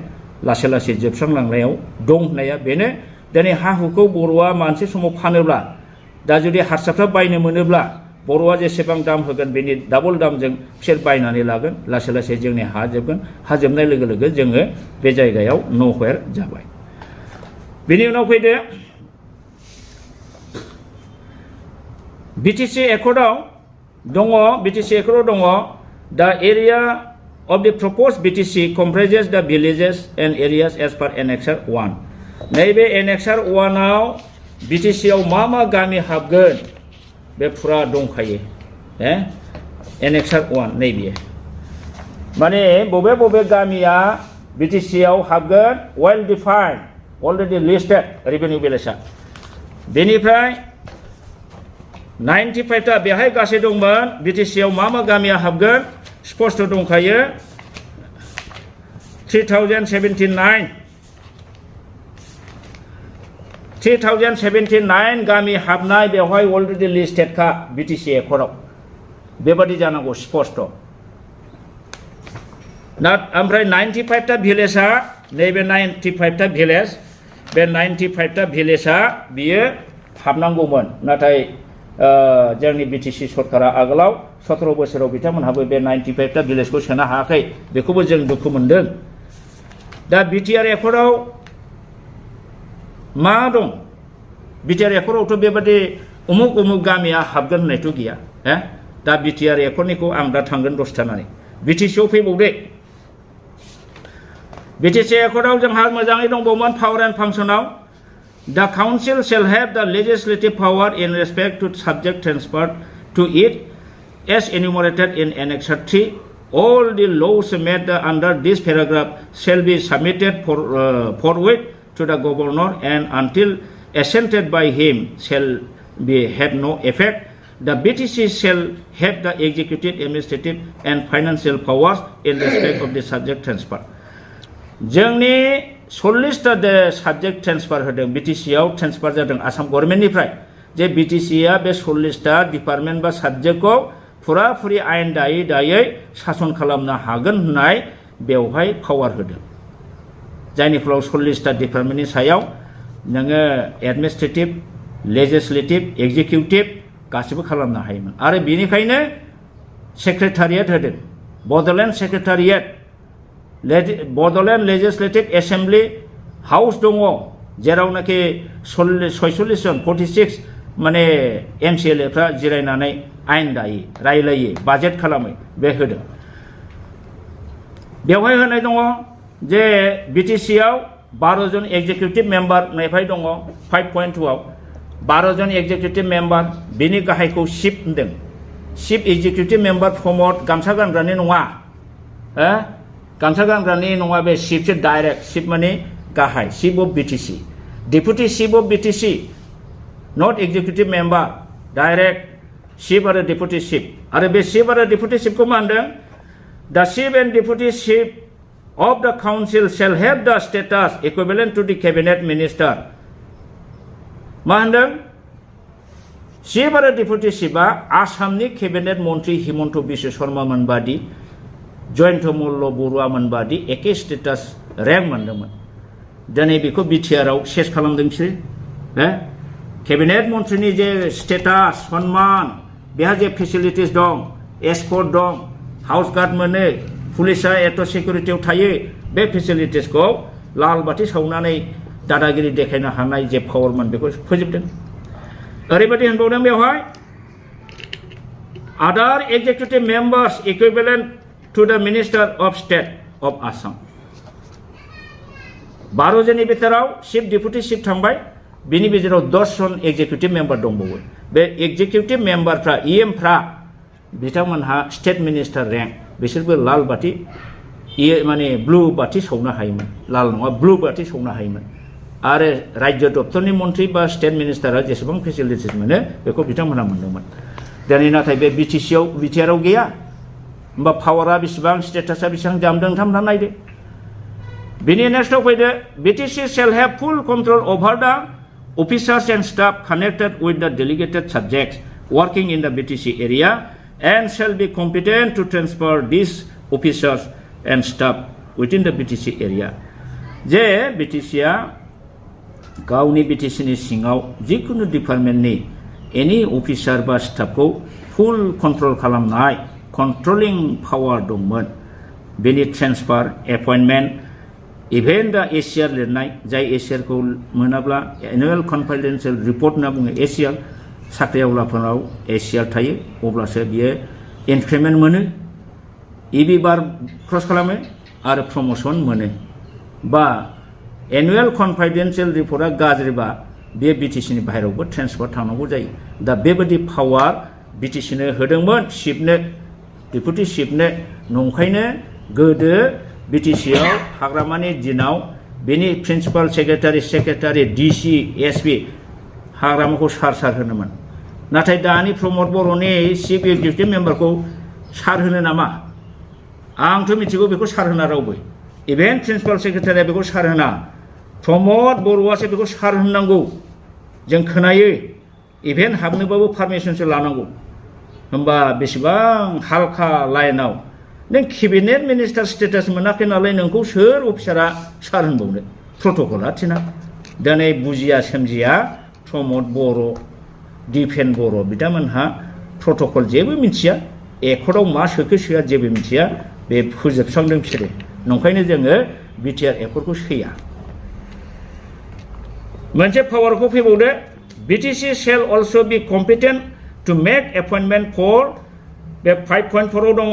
लासै लासै जोबस्रांलांनायाव दं होननाया बेनो दिनै हा हुखौ बर'आ मोनसे समाव फानोब्ला दा जुदि हारसाफ्रा बायनो मोनोब्ला बर'आ जेसेबां दाम होगोन बेनि डाबल दामजों बिसोर बायनानै लागोन लासै लासै जोंनि हा जोबगोन हा जोबनाय लोगो लोगो जोङो बे जायगायाव नो वेर जाबाय बेनि उनाव फैदो बिटिसि एकर्डआव दङ the area of the proposed BTC comprises the villages and areas as per Annexure 1 नैबे Annexure 1 आव बिटिसिआव मा गामि हाबगोन बे फुरा दंखायो Annexure 1 नैबे माने बबे गामिया बिटिसिआव हाबगोन well defined already listed revenue भिलेजआ बेनिफ्राय 95 टा बेहाय गासै दंमोन बिटिसिआव मा गामिया हाबगोन स्पष्ट दंखायो 3079 गामि हाबनाय बेवहाय अलरेडि लिस्टेडखा बिटिसि एकर्डआव बेबादि जानांगौ स्पष्ट ओमफ्राय 95 टा भिलेजआ नैबे 95 टा भिलेज बे 95टा भिलेजआ बियो हाबनांगौमोन नाथाय जोंनि बिटिसि सरकारा आगोलाव 17 बोसोराव बिथांमोनहाबो बे 95टा भिलेजखौ सोनो हायाखै बेखौबो जों दुखु मोनदों दा बिटिआर एकर्डआव मा दं बिटिआर एकर्डआवथ' बेबादि उमुक उमुक गामिया हाबगोन होननायथ' गैया दा बिटिआर एकर्डनिखौ आं दा थांगोन दसथानानै बिटिसिआव फैबावदे बिटिसि एकर्डआव जोंहा मोजाङै दंबावोमोन पावार एन्ड फांसनाव The council shall have the legislative power in respect to subject transferred to it as enumerated in Annex 3. All the laws made under this paragraph shall be submitted forthwith to the governor and until assented by him shall have no effect. The BTC shall have the executive, administrative and financial powers in respect of the subject transfer. जोंनि 40टा साबजेक्ट ट्रेन्सफार होदों बिटिसिआव ट्रेन्सफार जादों आसाम गभर्नमेन्टनिफ्राय जे बिटिसिआ बे 40टा डिपार्टमेन्ट बा साबजेक्टखौ फुराफुरि आयेन दायै सासन खालामनो हागोन होननाय बेवहाय पावार होदों जायनि फलाव 40टा डिपार्टमेन्टनि सायाव नोङो एडमिनिस्ट्रेटिभ लेजिस्लेटिभ एक्जिकिउटिभ गासिबो खालामनो हायोमोन आरो बेनिखायनो सेक्रेटारियेट होदों Bodoland secretariat Bodoland legislative assembly house दङ जेरावनाखि 46 जन 46 माने एमसिएलएफ्रा जिरायनानै आयेन दायो रायलायो बाजेट खालामो बे होदों बेवहाय होनाय दङ जे बिटिसिआव 12 जन एग्जिकिउटिभ मेम्बार होननायहाय दङ 5.2 आव 12 जन एग्जिकिउटिभ मेम्बार बिनि गाहायखौ चिफ होनदों चिफ एग्जिकिउटिभ मेम्बार प्रमट गामसा गानग्रानि नङा गामसा गानग्रानि नङा बे चिफसो डाइरेक्ट चिफ माने गाहाय chief of BTC deputy chief of BTC not executive member direct chief आरो डेपुटि चिफ आरो बे चिफ आरो डेपुटि चिफखौ मा होनदों the chief and deputy chief of the council shall have the status equivalent to the cabinet minister मा होनदों चिफ आरो डेपुटि चिफआ आसामनि केबिनेट मन्त्रि हिमन्त बिश्व शर्मा मोनबादि जयन्त मल्ल बरुवा मोनबादि एखे स्टेटास रेंक मोनदोंमोन दिनै बेखौ बिटिआरआव सेस खालामदों बिसोरो केबिनेट मन्त्रिनि जे स्टेटास सन्मान बेहा जे फेसिलिटिस दं एस्कर्ट दं हाउस गार्ड मोनो पुलिसा एट' सिकिउरिटियाव थायो बे फेसिलिटिसखौ लाल बाथि सावनानै दादागिरि देखायनो हानाय जे पावारमोन बेखौ फोजोबदों ओरैबायदि होनबावदों बेवहाय आदार executive members इकुइभेलेन्ट to the Minister of State of Assam 12 जननि बिथोराव चिफ डेपुटि चिफ थांबाय बिनि गेजेराव 10 जन एग्जिकिउटिभ मेम्बार दंबावो बे एग्जिकिउटिभ मेम्बारफ्रा इएमफ्रा बिथांमोनहा स्टेट मिनिस्टार रेंक बिसोरबो लाल बाथि माने ब्लु बाथि सावनो हायोमोन लाल नङा ब्लु बाथि सावनो हायोमोन आरो राज्य दप्तरनि मन्त्रि बा स्टेट मिनिस्टारा जेसेबां फेसिलिटिस मोनो बेखौ बिथांमोनहा मोनदोंमोन दिनै नाथाय बे बिटिआरआव गैया होमबा पावारा बेसेबां स्टेटासा बेसेबां जामदों नोंथांमोनहा नायदो बिनि नेक्स्टआव फैदो BTC shall have full control over the officers and staff connected with the delegated subjects working in the BTC area and shall be competent to transfer this officers and staff within the BTC area जे बिटिसिआ गावनि बिटिसिनि सिङाव जिखुनु डिपार्टमेन्टनि एनि अफिसार बा स्टाफखौ फुल कन्ट्रल खालामनाय कन्ट्रलिं पावार दंमोन बेनि ट्रेन्सफार एपइन्टमेन्ट इभेन दा एसिआर लिरनाय जाय एसिआरखौ मोनाब्ला एनुवेल कनफिडेन्सियेल रिपर्ट होनना बुङो एसिआर साख्रि आवलाफोराव एसिआर थायो अब्लासो बियो इनक्रिमेन्ट मोनो इबि बार क्रस खालामो आरो प्रमोसन मोनो बा एनुवेल कनफिडेन्सियेल रिपर्टआ गाज्रिबा बे बिटिसिनि बाहेरावबो ट्रेन्सफार थांनांगौ जायो दा बेबायदि पावार बिटिसिनो होदोंमोन चिफनो डेपुटि चिफनो नंखायनो गोदो बिटिसिआव हाग्रामानि दिनाव बेनि प्रिन्सिपाल सेक्रेटारि डिसि एसपि हाग्रामाखौ सार होनोमोन नाथाय दानि प्रमद बर'नि चिफ एक्जिकिउटिभ मेम्बारखौ सार होनो नामा आंथ' मिथिगौ बेखौ सार होना रावबो इभेन प्रिन्सिपाल सेक्रेटारिया बेखौ सार होना प्रमद बर'आसो बेखौ सार होननांगौ जों खोनायो इभेन हाबनोबाबो पारमिसनसो लानांगौ होमबा बेसेबां हालखा लाइनाव नों केबिनेट मिनिस्टार स्टेटास मोनाखै नालाय नोंखौ सोर अफिसारा सार होनबावनो प्रट'कला थिना दिनै बुजिया सोमजिया प्रमद बर' दिपेन बर' बिथांमोनहा प्रट'कल जेबो मिथिया एकर्डआव मा सोखो सोआ जेबो मिथिया बे फोजोबस्रांदों बिसोरो नंखायनो जोङो बिटिआर एकर्डखौ सोया मोनसे पावारखौ फैबावदो BTC shall also be competent to make appointment for बे 5.4 आव दङ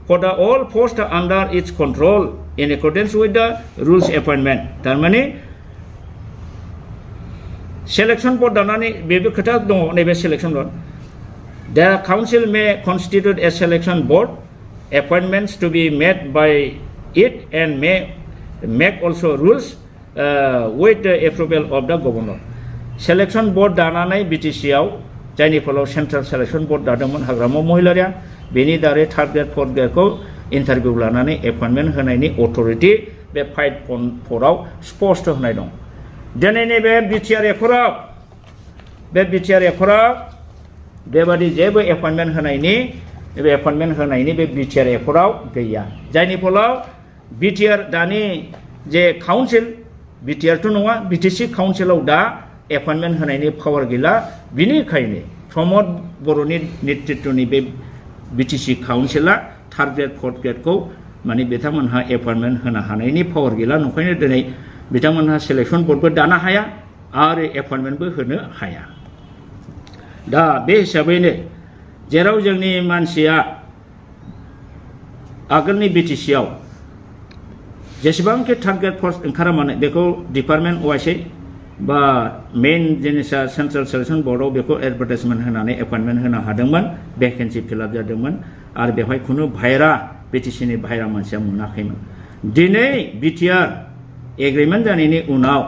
for the all posts under its control in accordance with the rules appointment थारमाने selection board दानानै बेबो खोथा दङ नैबे selection board the council may constitute a selection board appointments to be made by it and may make also rules with the approval of the governor selection board दानानै BTC आव जायनि फलाव सेन्ट्रेल सेलेक्शन बोर्ड दादोंमोन हाग्रामा महिलारिया बेनि दारै थार्ड ग्रेड फर्थ ग्रेडखौ इन्टारभिउ लानानै एपइन्टमेन्ट होनायनि अथरिटि बे 5.4 आव स्पष्ट होनाय दं दिनै नैबे बिटिआर एकर्डआव बे बिटिआर एकर्डआव बेबादि जेबो एपइन्टमेन्ट होनायनि बे बिटिआर एकर्डआव गैया जायनि फलाव बिटिआर दानि जे काउन्सिल बिटिआरथ' नङा बिटिसि काउन्सिलाव दा एपइन्टमेन्ट होनायनि पावार गैला बिनिखायनो प्रमद बर'नि नेतृत्वनि बे बिटिसि काउन्सिला थार्ड ग्रेड फर्थ ग्रेडखौ माने बिथांमोनहा एपइन्टमेन्ट होनो हानायनि पावार गैला नंखायनो दिनै बिथांमोनहा सेलेक्शन बोर्डबो दानो हाया आरो एपइन्टमेन्टबो होनो हाया दा बे हिसाबैनो जेराव जोंनि मानसिया आगोलनि बिटिसिआव जेसेबांखि थार्ड ग्रेड पस्ट ओंखारा मानो बेखौ डिपार्टमेन्ट वाइसै बा मेन जिनिसा सेन्ट्रेल सेलेक्शन बोर्डआव बेखौ एडभार्टाइजमेन्ट होनानै एपइन्टमेन्ट होनो हादोंमोन भेकेन्सि फिलआप जादोंमोन आरो बेवहाय खुनु बाहेरा बिटिसिनि बाहेरा मानसिया मोनाखैमोन दिनै बिटिआर एग्रिमेन्ट जानायनि उनाव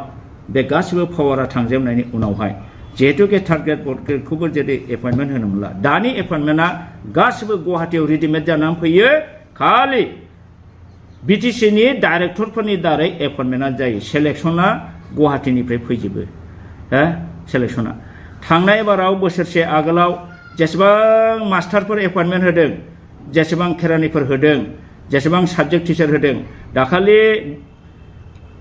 बे गासिबो पावारा थांजोबनायनि उनावहाय जिहेतुके थार्ड ग्रेड फर्थ ग्रेडखौबो जुदि एपइन्टमेन्ट होनो मोनला दानि एपइन्टमेन्टआ गासिबो गुवाहाटीयाव रेडिमेड जानानै फैयो खालि बिटिसिनि डाइरेक्टरफोरनि दारै एपइन्टमेन्टआ जायो सेलेक्शना गुवाहाटीनिफ्राय फैजोबो सेलेक्शना थांनाय बाराव बोसोरसे आगोलाव जेसेबां मास्टारफोर एपइन्टमेन्ट होदों जेसेबां खेरानिफोर होदों जेसेबां साबजेक्ट टिचार होदों दाखालि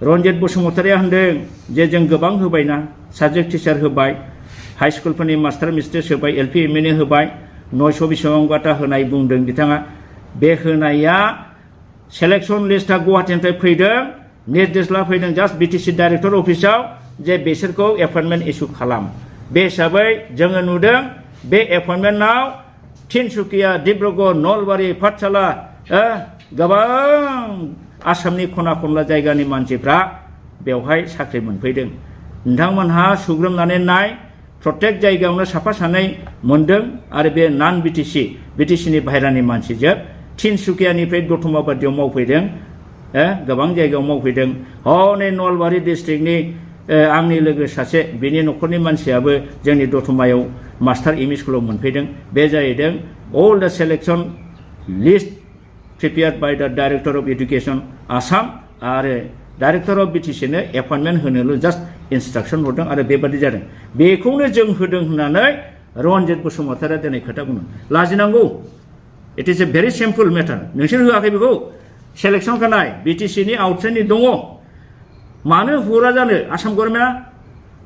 रन्जित बसुमतारिया होनदों जे जों गोबां होबायना साबजेक्ट टिचार होबाय हाई स्कुलफोरनि मास्टार मिस्ट्रेस होबाय एलपि एमइनि होबाय 900 बेसेबांबाटा होनाय बुंदों बिथाङा बे होनाया सेलेक्शन लिस्टआ गुवाहाटीनिफ्राय फैदों निर्देशला फैदों जास्ट बिटिसि डाइरेक्टर अफिसाव जे बिसोरखौ एपइन्टमेन्ट इसु खालाम बे हिसाबै जोङो नुदों बे एपइन्टमेन्टआव तिनसुकिया डिब्रुगड़ नलबारि पाठशाला गोबां आसामनि खना खनला जायगानि मानसिफ्रा बेवहाय साख्रि मोनफैदों नोंथांमोनहा सुग्रोमनानै नाय प्रत्येक जायगायावनो साफा सानै मोनदों आरो बे नान बिटिसिनि बाहेरानि मानसिजों तिनसुकियानिफ्राय दतमा बादियाव मावफैदों गोबां जायगायाव मावफैदों हनै नलबारि डिस्ट्रिक्टनि आंनि लोगो सासे बिनि न'खरनि मानसियाबो जोंनि दतमायाव मास्टार एमइ स्कुलाव मोनफैदों बे जाहैदों all the selection list प्रिपेयार्ड by the director of education Assam आरो डाइरेक्टर अफ बिटिसिनो एपइन्टमेन्ट होनोल' जास्ट इन्सट्राक्सन हरदों आरो बेबादि जादों बेखौनो जों होदों होननानै रन्जित बसुमतारिया दिनै खोथा बुंदों लाजिनांगौ it is a very simple matter नोंसोर होआखै बेखौ सेलेक्शन खानाय बिटिसिनि आउटसाइडनि दङ मानो हरा जानो आसाम गभर्नमेन्टआ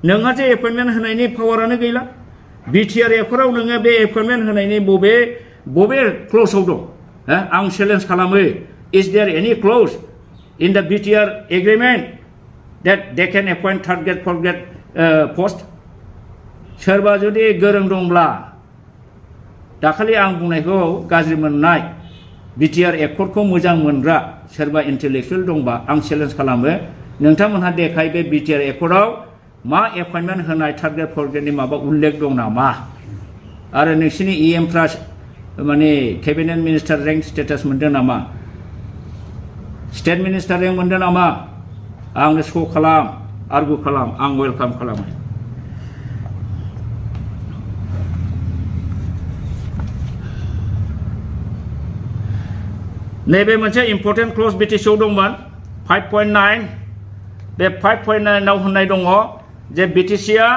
नोंहा जे एपइन्टमेन्ट होनायनि पावारानो गैला बिटिआर एकर्डआव नोङो बे एपइन्टमेन्ट होनायनि बबे क्ल'जआव दं आं चेलेन्ज खालामो इज देयर एनि clause in the BTR agreement that they can appoint third grade fourth grade post सोरबा जुदि गोरों दंब्ला दाखालि आं बुंनायखौ गाज्रि मोननाय बिटिआर एकर्डखौ मोजां मोनग्रा सोरबा इन्टेलेक्चुवेल दंबा आं चेलेन्ज खालामो नोंथांमोनहा देखाय बे बिटिआर एकर्डआव मा एपइन्टमेन्ट होनाय थार्ड ग्रेड फर्थ ग्रेडनि माबा उल्लेख दं नामा आरो नोंसिनि इएमफ्रा माने केबिनेट मिनिस्टार रेंक स्टेटास मोनदों नामा स्टेट मिनिस्टार रेंक मोनदों नामा आंनो श' खालाम आर्गु खालाम आं वेलकाम खालामो नैबे मोनसे इम्पर्टेन्ट क्ल'ज बिटिसिआव दंमोन 5.9 बे 5.9 आव होननाय दङ जे बिटिसिआ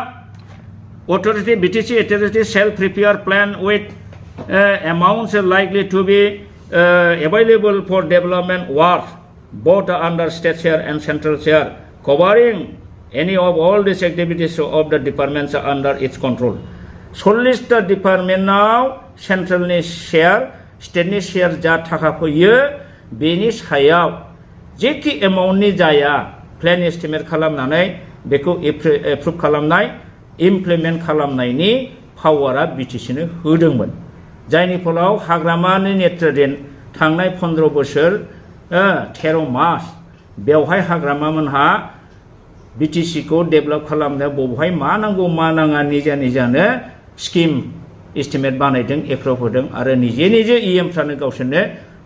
BTC authority self prepare plan with amounts likely to be available for development work both under state share and central share covering any of all these activities of the departments are under its control. 40টা डिपार्टमेन्टआव सेन्ट्रेलनि शेयार स्टेटनि शेयार जा थाखा फैयो बेनि सायाव जेखि एमाउन्टनि जाया प्लेन एस्टिमेट खालामनानै बेखौ एप्रुभ खालामनाय इमप्लिमेन्ट खालामनायनि पावारा बिटिसिनो होदोंमोन जायनि फलाव हाग्रामानि नेतृत्वजों थांनाय 15 बोसोर 13 मास बेवहाय हाग्रामामोनहा बिटिसिखौ डेभेलप खालामनो बबेहाय मा नांगौ मा नाङा निजानो स्किम एस्टिमेट बानायदों एप्रुभ होदों आरो निजे इएमफ्रानो गावसोरनो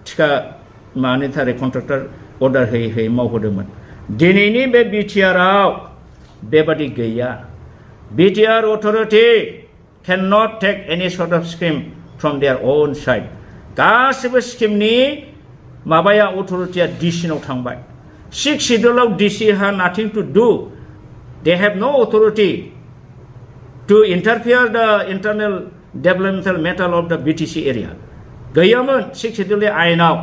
थिखा मानि थाखाय कन्ट्राक्टर अर्डार होयै मावहोदोंमोन दिनैनि बे बिटिआरआव बेबादि गैया BTR authority can not take any sort of scheme from their own side गासिबो स्कीमनि माबाया अथरिटीया डिसिनाव थांबाय 6 schedule of DC have nothing to do. They have no authority to interfere the internal developmental matter of the BTC area. गैयामोन 6 शेड्यूल आयेनाव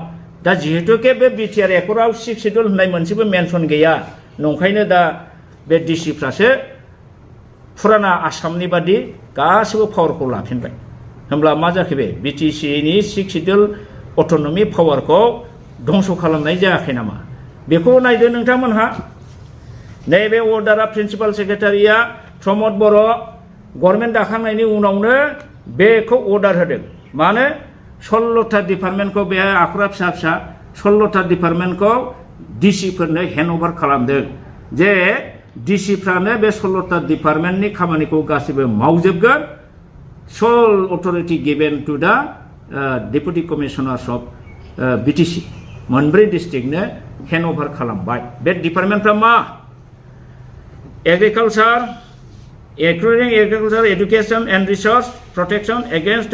दा जिहेतुके बे बिटिआर एकराव 6 शेड्यूल होननाय मोनसेबो मेनसन गैया नंखायनो दा बे डिसिफ्रासो फुराना आसामनि बादि गासिबो पावारखौ लाफिनबाय होमब्ला मा जाखो बे बिटिसिनि 6 शेड्यूल अटोनमी पावारखौ धंस खालामनाय जायाखै नामा बेखौ नायदो नोंथांमोनहा नैबे अर्डारा प्रिन्सिपाल सेक्रेटारिया प्रमद बर' गभर्नमेन्ट दाखांनायनि उनावनो बेखौ अर्डार होदों मानो 16टा डिपार्टमेन्टखौ बे आखरा फिसा 16टा डिपार्टमेन्टखौ डिसिफोरनो हेन्डअभार खालामदों जे डिसिफ्रानो बे 16टा डिपार्टमेन्टनि खामानिखौ गासिबो मावजोबगोन सल अथरिटी गिभेन टु दा डेपुटी कमिशनार्स अफ बिटिसि मोनब्रै डिस्ट्रिक्टनो हेन्डअभार खालामबाय बे डिपार्टमेन्टफ्रा मा agriculture including agriculture education and resource protection against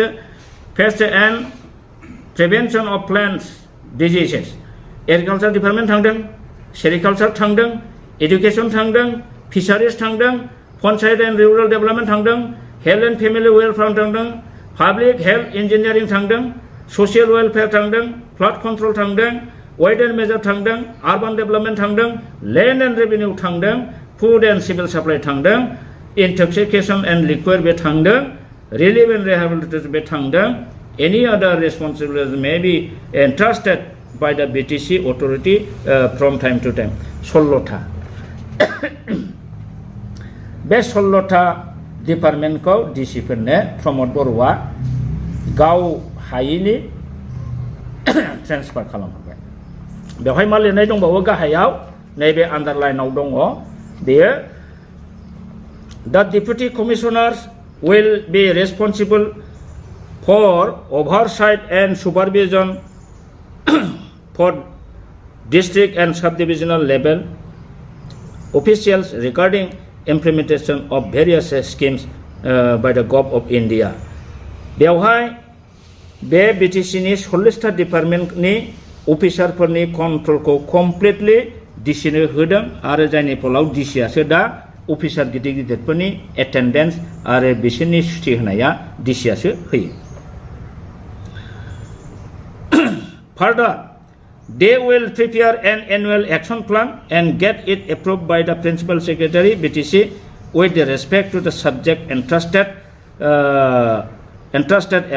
pest and prevention of plants diseases agriculture department थांदों सेरिकालचार थांदों एडुकेशन थांदों फिसारिज थांदों पंचायत एंड रूरल डेवलपमेंट थांदों हेल्थ एंड फेमिली वेलफेयर थांदों पब्लिक हेल्थ इंजीनियरिंग थांदों सशियल वेलफेयर थांदों फ्लड कंट्रोल थांदों वेट एंड मेजर थांदों अर्बान डेवलपमेंट थांदों लैंड एंड रेवेन्यू थांदों फूड एंड सिविल सप्लाई थांदों intoxication and liquor बे थांदों relief and rehabilitation बे थांदों any other responsibilities may be entrusted by the BTC authority from time to time 16टा बे 16टा डिपार्टमेन्टखौ डिसिफोरनो प्रमद बर'आ गाव हायिनि ट्रेन्सफार खालामबाय बेवहाय मा लिरनाय दंबावो गाहायाव नैबे आन्डारलाइनआव दङ बेयो The deputy commissioners will be responsible for oversight and supervision for district and subdivisional level officials regarding implementation of various schemes by the Government of India. बेवहाय बे बिटिसिनि 40टा डिपार्टमेन्टनि अफिसारफोरनि कन्ट्रलखौ कमप्लिटलि डिसिनो होदों आरो जायनि फलाव डिसिआसो दा अफिसार गिदिर गिदिरफोरनि एटेन्डेन्स आरो बिसोरनि सुथि होनाया डिसिआसो होयो Further, they will prepare an annual action plan and get it approved by the Principal Secretary BTC with respect to the subject entrusted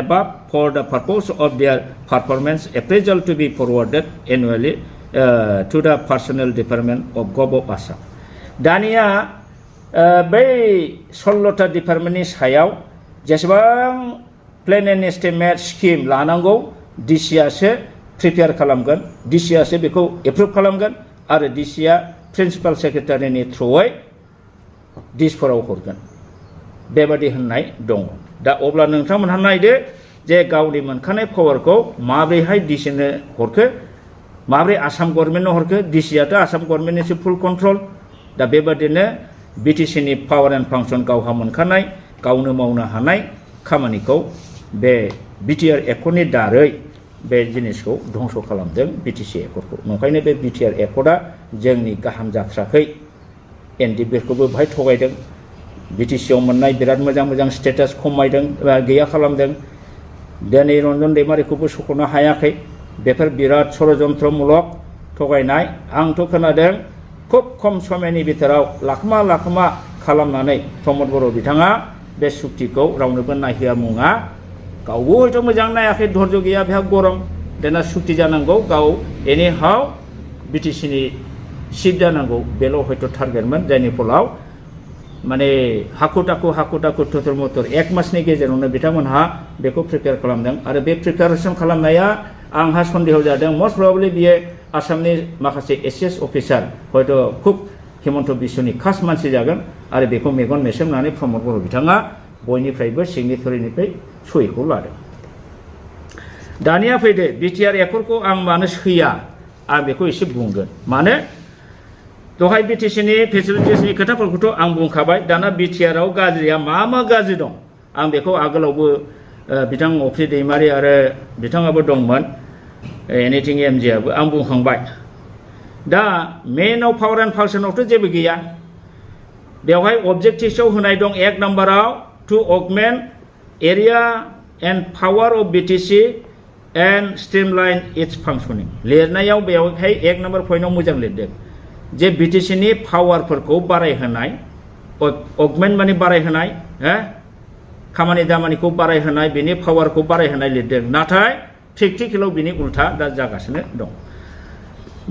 above for the purpose of their performance appraisal to be forwarded annually to the Personnel Department of Government of Assam. दानिया बै 16टा डिपार्टमेन्टनि सायाव जेसेबां प्लेन एन्ड एस्टिमेट स्किम लानांगौ डिसिआसो प्रिपेयार खालामगोन डिसिआसो बेखौ एप्रुभ खालामगोन आरो डिसिआ प्रिन्सिपाल सेक्रेटारिनि थ्रुयै डिसफोराव हरगोन बेबादि होननाय दङ दा अब्ला नोंथांमोनहा नायदो जे गावनि मोनखानाय पावारखौ माब्रैहाय डिसिनो हरखो माब्रै आसाम गभर्नमेन्टनो हरखो डिसिआथ' आसाम गभर्नमेन्टनिसो फुल कन्ट्रल दा बेबादिनो बिटिसिनि पावार एन्ड फांसन गावहा मोनखानाय गावनो मावनो हानाय खामानिखौ बे बिटिआर एकर्डनि दारै बे जिनिसखौ धंस खालामदों बिटिसि एकर्डखौ नंखायनो बे बिटिआर एकर्डआ जोंनि गाहाम जाथ्राखै एनडिपिखौबो बाहाय थगायदों बिटिसिआव मोननाय बिराद मोजां स्टेटास खमायदों गैया खालामदों दिनै रन्जन दैमारिखौबो सुख'नो हायाखै बेफोर बिराद षड़यन्त्रमूलक थगायनाय आंथ' खोनादों खुब खम समयनि बिथोराव लाखोमा खालामनानै प्रमद बर' बिथाङा बे सुक्तिखौ रावनोबो नायहोआ मुङा गावबो हयथ' मोजां नायाखै धर्ज गैया बेहा गरम देना सुक्ति जानांगौ गाव एनि हाव बिटिसिनि सिट जानांगौ बेल' हयथ' टारगेटमोन जायनि फलाव माने हाखु दाखु थुथुर मुथुर 1 मासनि गेजेरावनो बिथांमोनहा बेखौ प्रिपेयार खालामदों आरो बे प्रिपेयारेसन खालामनाया आंहा सन्देह जादों मस्ट प्रबाबली बियो आसामनि माखासे एसएस अफिसार हयथ' खुब हिमन्त बिश्वनि खास मानसि जागोन आरो बेखौ मेगन मेसेबनानै प्रमद बर' बिथाङा बयनिफ्रायबो सिगनेटरिनिफ्राय सहिखौ लादों। दानिया फैदो बिटिआर एकर्डखौ आं मानो सैया आं बेखौ एसे बुंगोन मानो दहाय बिटिसिनि फेसिलिटिसनि खोथाफोरखौथ' आं बुंखाबाय दाना बिटिआरआव गाज्रिया मा गाज्रि दं आं बेखौ आगोलावबो बिथां अफ्रि दैमारि आरो बिथाङाबो दंमोन एनिथिं एमजिआबो आं बुंखांबाय दा मेइनाव पावार एन्ड फांसनावथ' जेबो गैया बेवहाय अबजेक्टिभ्सआव होनाय दं 1 नाम्बाराव to augment area and power of BTC and streamline its functioning लिरनायाव बेवहाय 1 नाम्बार पइन्टआव मोजां लिरदों जे बिटिसिनि पावारफोरखौ बारायहोनाय अगमेन्ट माने बारायहोनाय खामानि दामानिखौ बारायहोनाय बेनि पावारखौ बारायहोनाय लिरदों नाथाय प्रेक्टिकेलाव बिनि उल्था दा जागासिनो दं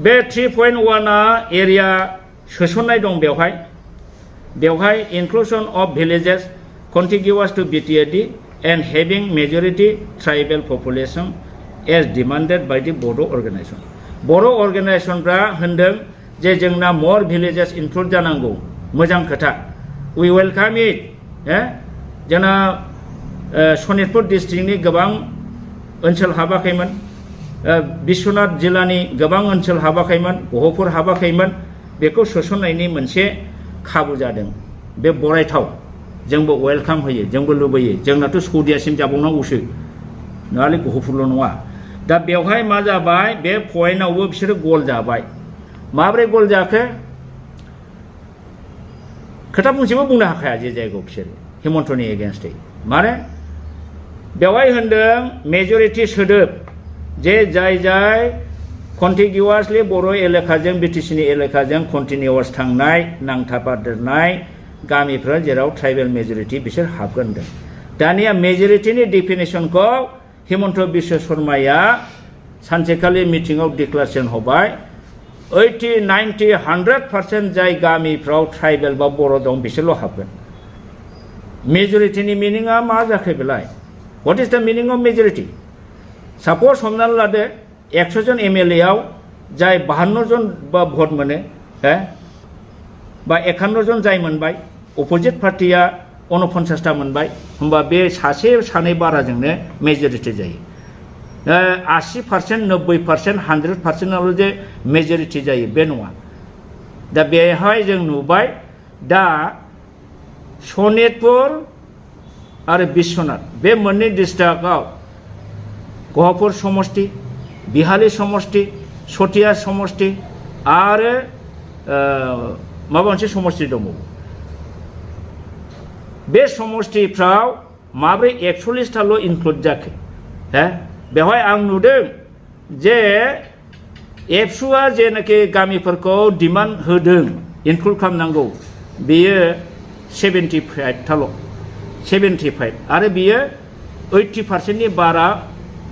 बे 3.1आ एरिया सोसननाय दं बेवहाय inclusion of villages contiguous to BTAD and having majority tribal population as demanded by the Bodo' organisation बर' अर्गेनाइजेसनफ्रा होनदों जे जोंना मर भिलेजेस इनक्लुड जानांगौ मोजां खोथा वी वेलकाम इट जोंना सनितपुर डिस्ट्रिक्टनि गोबां ओनसोल हाबाखैमोन बिश्वनाथ जिल्लानि गोबां ओनसोल हाबाखैमोन गहपुर हाबाखैमोन बेखौ सोसननायनि मोनसे खाबु जादों बे बरायथाव जोंबो वेलकाम होयो जोंबो लुबैयो जोंनाथ' सौदियासिम जाबावनांगौसो नङाले गहपुरल' नङा दा बेवहाय मा जाबाय बे पइन्टआवबो बिसोरो गल जाबाय माब्रै गल जाखो खोथा बुंसेबो बुंनो हाखाया जे जायगायाव बिसोर हिमन्तनि एगेन्स्टै माने बेवहाय होनदों मेजरिटि सोदोब जे जाय कन्टिगिउवासलि बर' एलेकाजों बिटिसिनि एलेकाजों कन्टिनिउवास थांनाय नांथाबादेरनाय गामिफ्रा जेराव ट्राइबेल मेजरिटि बिसोर हाबगोन होनदों दानिया मेजरिटिनि डेफिनेसनखौ हिमन्त बिश्व शर्माया सानसेखालि मिटिंआव डिक्लारेसन होबाय 80, 90, 100% जाय गामिफ्राव ट्राइबेल बा बर' दं बिसोरल' हाबगोन मेजरिटिनि मिनिङा मा जाखो बेलाय व्हाट इज द मिनिं अफ मेजरिटि सापज हमनानै लादो 100 जन एमएलए आव जाय 52 जन बा भट मोनो बा 51 जन जाय मोनबाय अपोजिट पार्टिया 49टा मोनबाय होमबा बे सासे सानै बाराजोंनो मेजरिटि जायो 80%, 90%, 100%आवल' जे मेजरिटि जायो बे नङा दा बेहाय जों नुबाय दा सनितपुर आरो बिश्वनाथ बे मोननै डिस्ट्रिक्टआव गहपुर समष्टि बिहाली समष्टि सतिया समष्टि आरो माबा मोनसे समष्टि दंबावो बे समष्टिफ्राव माब्रै 41टाल' इनक्लुड जाखो बेवहाय आं नुदों जे एबसुआ जेनाखि गामिफोरखौ डिमान्ड होदों इनक्लुड खालामनांगौ बेयो 75टाल' 75 आरो बियो 80%नि बारा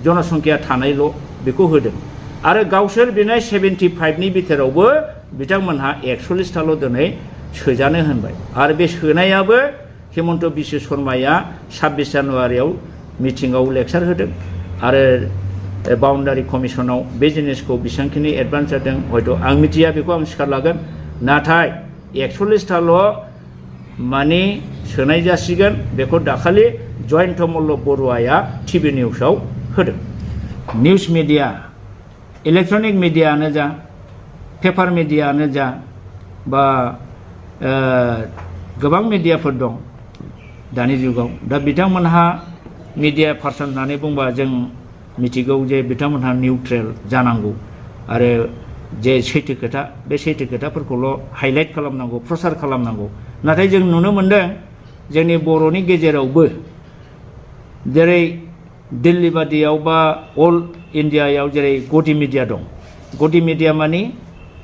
जनसंख्या थानायल' बेखौ होदों आरो गावसोर बिनाय 75नि बिथोरावबो बिथांमोनहा 41टाल' दिनै सोजानो होनबाय आरो बे सोनायाबो हिमन्त बिश्व शर्माया 26 जानुवारियाव मिटिंआव लेक्सार होदों आरो बाउन्डारि कमिसनाव बे जिनिसखौ बेसेबांखिनि एडभान्स जादों हयथ' आं मिथिया बेखौ आं सिखार लागोन नाथाय 41टाल' माने सोनाय जासिगोन बेखौ दाखालि जयन्त मल्ल बरुवाया टिभि निउसाव होदों निउस मिडिया इलेक्ट्रनिक मिडियानो जा पेपार मिडियानो जा बा गोबां मिडियाफोर दं दानि जुगाव दा बिथांमोनहा मिडिया पार्सन होननानै बुंबा जों मिथिगौ जे बिथांमोनहा निउट्रेल जानांगौ आरो जे सैथो खोथा बे सैथो खोथाफोरखौल' हाइलाइट खालामनांगौ प्रसार खालामनांगौ नाथाय जों नुनो मोनदों जोंनि बर'नि गेजेरावबो जेरै दिल्ली बादियाव बा अल इन्डियायाव जेरै गदि मिडिया दं गदि मिडिया मानि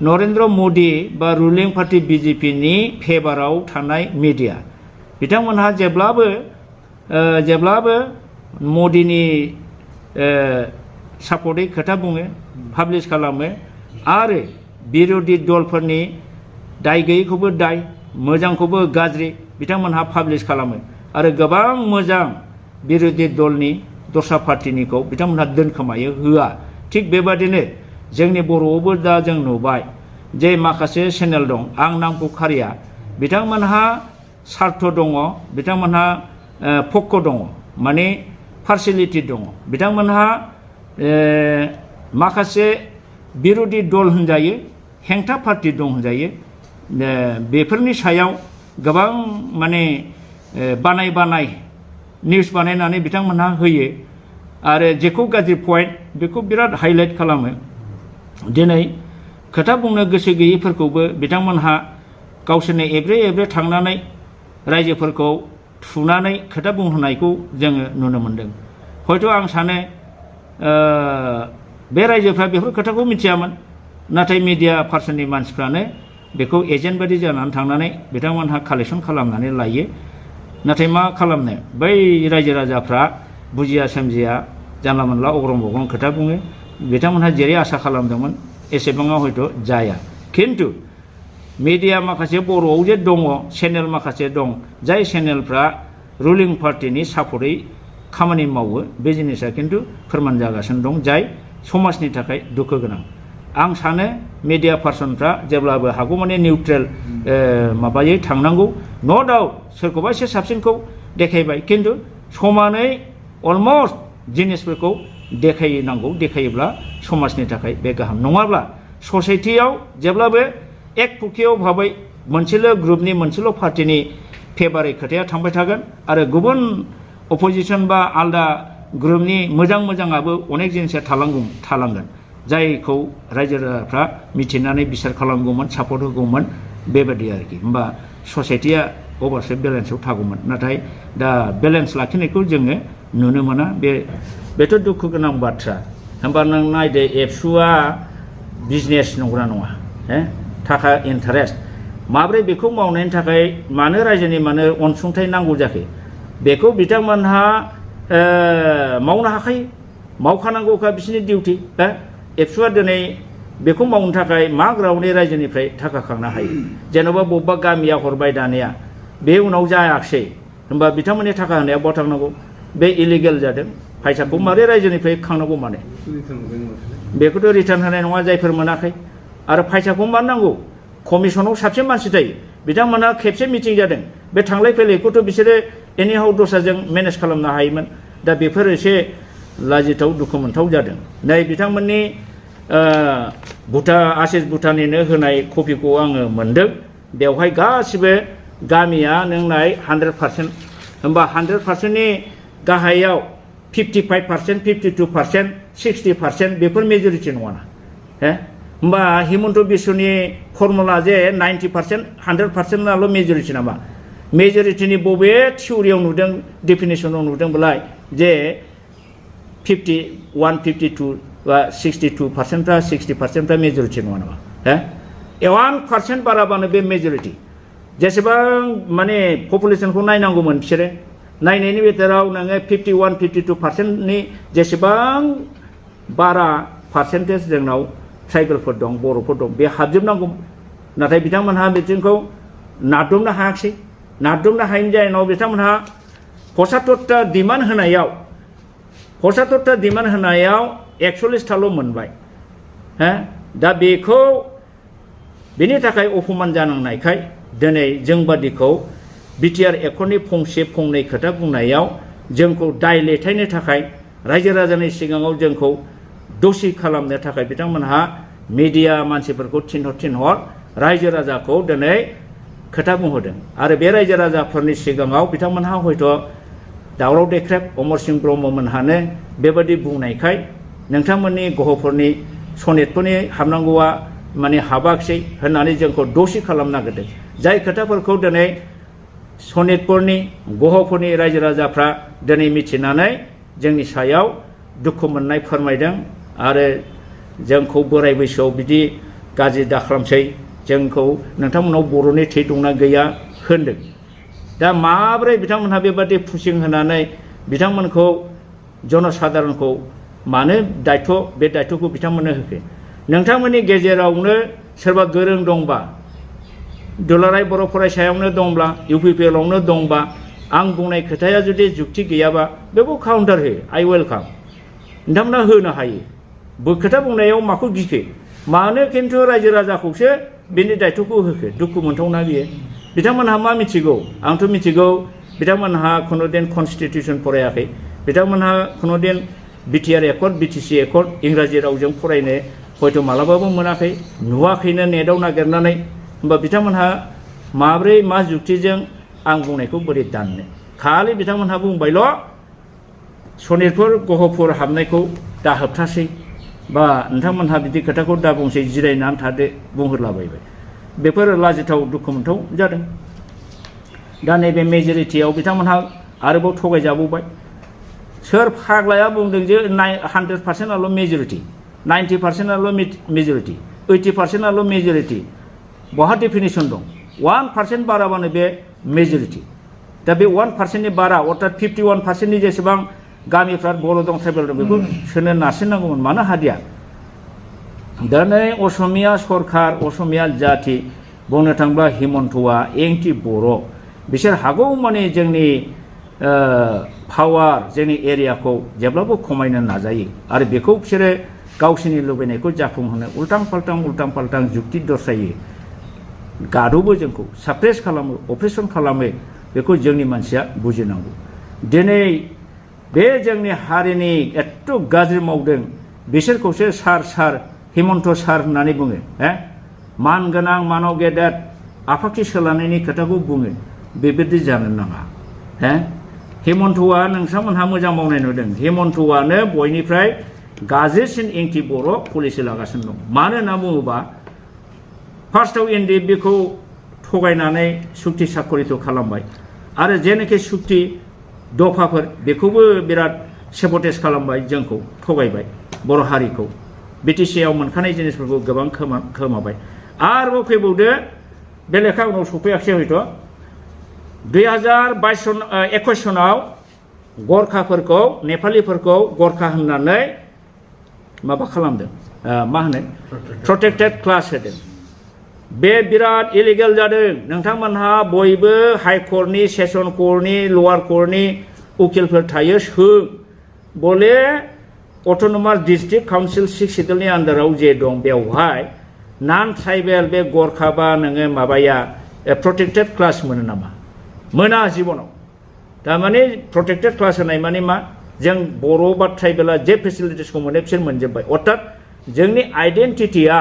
नरेन्द्र मदि बा रुलिं पार्टी बिजेपिनि फेभाराव थानाय मिडिया बिथांमोनहा जेब्लाबो मदिनि सापर्टै खोथा बुङो पाब्लिश खालामो आरो बिरोधि दलफोरनि दाय गैयैखौबो दाय मोजांखौबो गाज्रि बिथांमोनहा पाब्लिश खालामो आरो गोबां मोजां बिरोधि दलनि दस्रा पार्टिनिखौ बिथांमोनहा दोनखोमायो होआ थिग बेबादिनो जोंनि बर'आवबो दा जों नुबाय जे माखासे चेनेल दं आं नामखौ खारिया बिथांमोनहा सार्थ दङ बिथांमोनहा पक्ष दङ माने पार्सियेलिटि दङ बिथांमोनहा माखासे बिरोधि दल होनजायो हेंथा पार्टि दं होनजायो बेफोरनि सायाव गोबां माने बानाय निउस बानायनानै बिथांमोनहा होयो आरो जेखौ गाज्रि पइन्ट बेखौ बिराद हाइलाइट खालामो दिनै खोथा बुंनो गोसो गैयैफोरखौबो बिथांमोनहा गावसोरनो एब्रे थांनानै रायजोफोरखौ थुनानै खोथा बुंहोनायखौ जोङो नुनो मोनदों हयथ' आं सानो बे रायजोफ्रा बेफोर खोथाखौ मिथियामोन नाथाय मिडिया पार्सननि मानसिफ्रानो बेखौ एजेन्ट बादि जानानै थांनानै बिथांमोनहा कालेक्सन खालामनानै लायो नाथाय मा खालामनो बै रायजो राजाफ्रा बुजिया सोमजिया जानला मोनला अग्रं बग्रं खोथा बुङो बिथांमोनहा जेरै आसा खालामदोंमोन एसेबाङा हयथ' जाया खिन्थु मिडिया माखासे बर'आव जे दङ चेनेल माखासे दं जाय चेनेलफ्रा रुलिं पार्टिनि सापर्टै खामानि मावो बे जिनिसा खिन्थु फोरमान जागासिनो दं जाय समाजनि थाखाय दुखु गोनां आं सानो मिडिया पार्सनफ्रा जेब्लाबो हागौमानि निउट्रेल माबायै थांनांगौ न' डाउट सोरखौबा एसे साबसिनखौ देखायबाय खिन्थु समानै अलमस्ट जिनिसफोरखौ देखायोब्ला समाजनि थाखाय बे गाहाम नङाब्ला ससाइटियाव जेब्लाबो एक पुकियाव भाबै मोनसेल' ग्रुपनि मोनसेल' पार्टिनि फेभारै खोथाया थांबाय थागोन आरो गुबुन अपोजिसन बा आलदा ग्रुपनि मोजाङाबो अनेक जिनिसा थालांगोन जायखौ रायजो राजाफ्रा मिथिनानै बिसार खालामगौमोन सापर्ट होगौमोन बेबायदि आरोखि होमबा ससाइटिया अबारसो बेलेन्सआव थागौमोन नाथाय दा बेलेन्स लाखिनायखौ जोङो नुनो मोना बेथ' दुखु गोनां बाथ्रा होमबा नों नायदो एबसुआ बिजनेस नंगौना नङा थाखा इन्टारेस्ट माब्रै बेखौ मावनायनि थाखाय मानो रायजोनि मानो अनसुंथाइ नांगौ जाखो बेखौ बिथांमोनहा मावनो हाखायो मावखानांगौखा बिसोरनि डिउटि एबसुआ दिनै बेखौ मावनो थाखाय मा ग्राउन्डनि रायजोनिफ्राय थाखा खांनो हायो जेन'बा बबेबा गामिया हरबाय दानिया बे उनाव जायाखिसै होमबा बिथांमोननि थाखा होनाया बहा थांनांगौ बे इलिगेल जादों फैसाखौ मारै रायजोनिफ्राय खांनांगौ माने बेखौथ' रिटार्न होनाय नङा जायफोर मोनाखै आरो फैसाखौ मा नांगौ कमिसनाव साबसिन मानसि थायो बिथांमोनहा खेबसे मिटिं जादों बे थांलाय फैलायखौथ' बिसोरो एनिहाव दस्राजों मेनेज खालामनो हायोमोन दा बेफोर एसे लाजिथाव दुखु मोनथाव जादों नै बिथांमोननि आशिस भुटानिनो होनाय कपिखौ आङो मोनदों बेवहाय गासिबो गामिया नों नाय 100% होमबा 100%नि गाहायाव 55% 52% 60% बेफोर मेजरिटि नङाना होमबा हिमन्त बिश्वनि फर्मुला जे 90% 100%नाल' मेजरिटि नामा मेजरिटिनि बबे थिउरियाव नुदों डेफिनेसनाव नुदोंब्लाय जे 51 52 बा 62%फ्रा 60%फ्रा मेजरिटि नङा नामा 1% बाराबानो बे मेजरिटि जेसेबां माने पपुलेसनखौ नायनांगौमोन बिसोरो नायनायनि बिथोराव नोङो 51 52%नि जेसेबां बारा पार्सेन्टेज जोंनाव ट्राइबेलफोर दं बर'फोर दं बे हाबजोबनांगौ नाथाय बिथांमोनहा बिथिंखौ नारदबनो हायाखिसै नारदबनो हायैनि जाहोनाव बिथांमोनहा 75टा डिमान्ड होनायाव 41थाल' मोनबाय दा बेखौ बेनि थाखाय अपमान जानांनायखाय दिनै जोंबादिखौ बिटिआर एकर्डनि फंसे फंनै खोथा बुंनायाव जोंखौ दाय लेथायनो थाखाय रायजो राजानि सिगाङाव जोंखौ दसि खालामनो थाखाय बिथांमोनहा मिडिया मानसिफोरखौ थिनहर रायजो राजाखौ दिनै खोथा बुंहोदों आरो बे रायजो राजाफोरनि सिगाङाव बिथांमोनहा हयथ' दावराव देख्रेब अमरसिं ब्रह्ममोनहानो बेबायदि बुंनायखाय नोंथांमोननि गहफोरनि सनेटफोरनि हाबनांगौआ माने हाबाखिसै होननानै जोंखौ दसि खालामनो नागिरदों जाय खोथाफोरखौ दिनै सनेटफोरनि गहफोरनि रायजो राजाफ्रा दिनै मिथिनानै जोंनि सायाव दुखु मोननाय फोरमायदों आरो जोंखौ बोराय बैसोआव बिदि गाज्रि दाखालामसै जोंखौ नोंथांमोनाव बर'नि थै दंना गैया होनदों दा माब्रै बिथांमोनहा बेबादि पुसिं होनानै बिथांमोनखौ जनसाधारनखौ मानो बे दायथ'खौ बिथांमोननो होखो नोंथांमोननि गेजेरावनो सोरबा गोरों दंबा दुलाराय बर' फरायसायावनो दंब्ला UPPLआवनो दंबा आं बुंनाय खोथाया जुदि जुक्ति गैयाबा बेखौ काउन्टार हो आइ वेलकाम नोंथांमोना होनो हायो खोथा बुंनायाव माखौ गिखो मानो खिन्थु रायजो राजाखौसो बेनि दायथ'खौ होखो दुखु मोनथावना बियो बिथांमोनहा मा मिथिगौ आंथ' मिथिगौ बिथांमोनहा खुनुदिन कनस्टिटिउसन फरायाखै बिथांमोनहा खुनुदिन BTR एकर्ड BTC एकर्ड इंराजि रावजों फरायनो हयथ' मालाबाबो मोनाखै नुवाखैनो नेटआव नागिरनानै होमबा बिथांमोनहा माब्रै मा जुक्तिजों आं बुंनायखौ बोरै दाननो खालि बिथांमोनहा बुंबायल' सनितपुर गहपुर हाबनायखौ दा होबथासै बा नोंथांमोनहा बिदि खोथाखौ दा बुंसै जिरायनानै थादो बुंहरलाबायबाय बेफोर लाजिथाव दुखु मोनथाव जादों दा नैबे मेजरिटियाव बिथांमोनहा आरोबाव थगायजाबावबाय सोर फाग्लाया बुंदों जे 100%आल' मेजरिटि 90%आल' मेजरिटि 80%आल' मेजरिटि बहा डेफिनेसन दं 1% बाराबानो बे मेजरिटि दा बे 1%नि बारा अर्थात 51%नि जेसेबां गामिफ्रा बर' दं ट्राइबेल दं बेखौ सोनो नारसिननांगौमोन मानो हादिया दा नै असमिया सरकार असमिया जाथि बुंनो थांब्ला हिमन्तआ एंटि बर' बिसोर हागौ माने जोंनि पावार जोंनि एरियाखौ जेब्लाबो खमायनो नाजायो आरो बेखौ बिसोरो गावसोरनि लुबैनायखौ जाफुंहोनो उल्टां फाल्टां जुक्ति दर्शायो गादबो जोंखौ साप्रेस खालामो अपारेसन खालामो बेखौ जोंनि मानसिया बुजिनांगौ दिनै बे जोंनि हारिनि एथ' गाज्रि मावदों बिसोरखौसो सार हिमन्त सार होननानै बुङो मान गोनां मानव गेदेर आफाखि सोलानायनि खोथाखौ बुङो बेबायदि जानो नाङा हिमन्तआ नोंथांमोनहा मोजां मावनाय नुदों हिमन्तआनो बयनिफ्राय गाज्रिसिन एंटि बर' पलिसि लागासिनो दं मानो होनना बुङोबा फार्स्टआव NDFBखौ थगायनानै सुक्ति साखरिथ' खालामबाय आरो जेनाखि सुक्ति दफाफोर बेखौबो बिराद सेबटेज खालामबाय जोंखौ थगायबाय बर' हारिखौ BTCआव मोनखानाय जिनिसफोरखौ गोबां खोमाबाय आरोबाव फैबावदो बे लेखा उनाव सफैयाखिसै हयथ' 2021 सनाव गरखाफोरखौ नेपालिफोरखौ गरखा होननानै माबा खालामदों मा होनो प्रटेक्टेड क्लास होदों बे बिराद इलिगेल जादों नोंथांमोनहा बयबो हाइ कर्टनि सेसन कर्टनि लवार कर्टनि उकिलफोर थायो सों बले अट'नमास डिस्ट्रिक्ट काउन्सिल 6 सिडुलनि आन्डाराव जे दं बेवहाय नन ट्राइबेल बे गरखा बा नोङो माबाया प्रटेक्टेड क्लास मोनो नामा मोना जिबनाव थारमाने प्रटेक्टेड क्लास होनाय माने मा जों बर' बा ट्राइबेला जे फेसिलिटिसखौ मोनो बिसोर मोनजोब्बाय अर्थात जोंनि आइडेन्टिटिया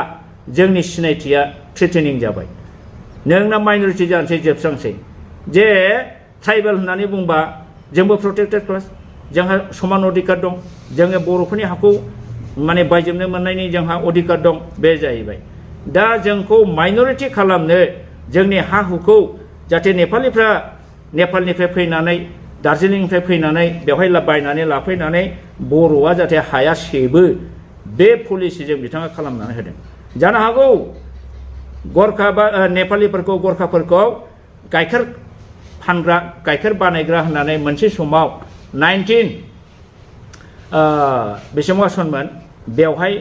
जोंनि सिनायथिया थ्रेटेनिं जाबाय नोंना माइनरिटि जानोसै जोबस्रांसै जे ट्राइबेल होननानै बुंबा जोंबो प्रटेक्टेड क्लास जोंहा समान अधिकार दं जोङो बर'फोरनि हाखौ माने बायजोबनो मोननायनि जोंहा अधिकार दं बे जाहैबाय दा जोंखौ माइनरिटि खालामनो जोंनि हा हुखौ जाहाथे नेपालिफ्रा नेपालनिफ्राय फैनानै दार्जिलिंनिफ्राय फैनानै बेवहाय बायनानै लाफैनानै बर'आ जाहाथे हाया सेबो बे पलिसिजों बिथाङा खालामनानै होदों जानो हागौ गरखा बा नेपालिफोरखौ गरखाफोरखौ गाइखेर फानग्रा गाइखेर बानायग्रा होननानै मोनसे समाव बेसेबां सनमोन बेवहाय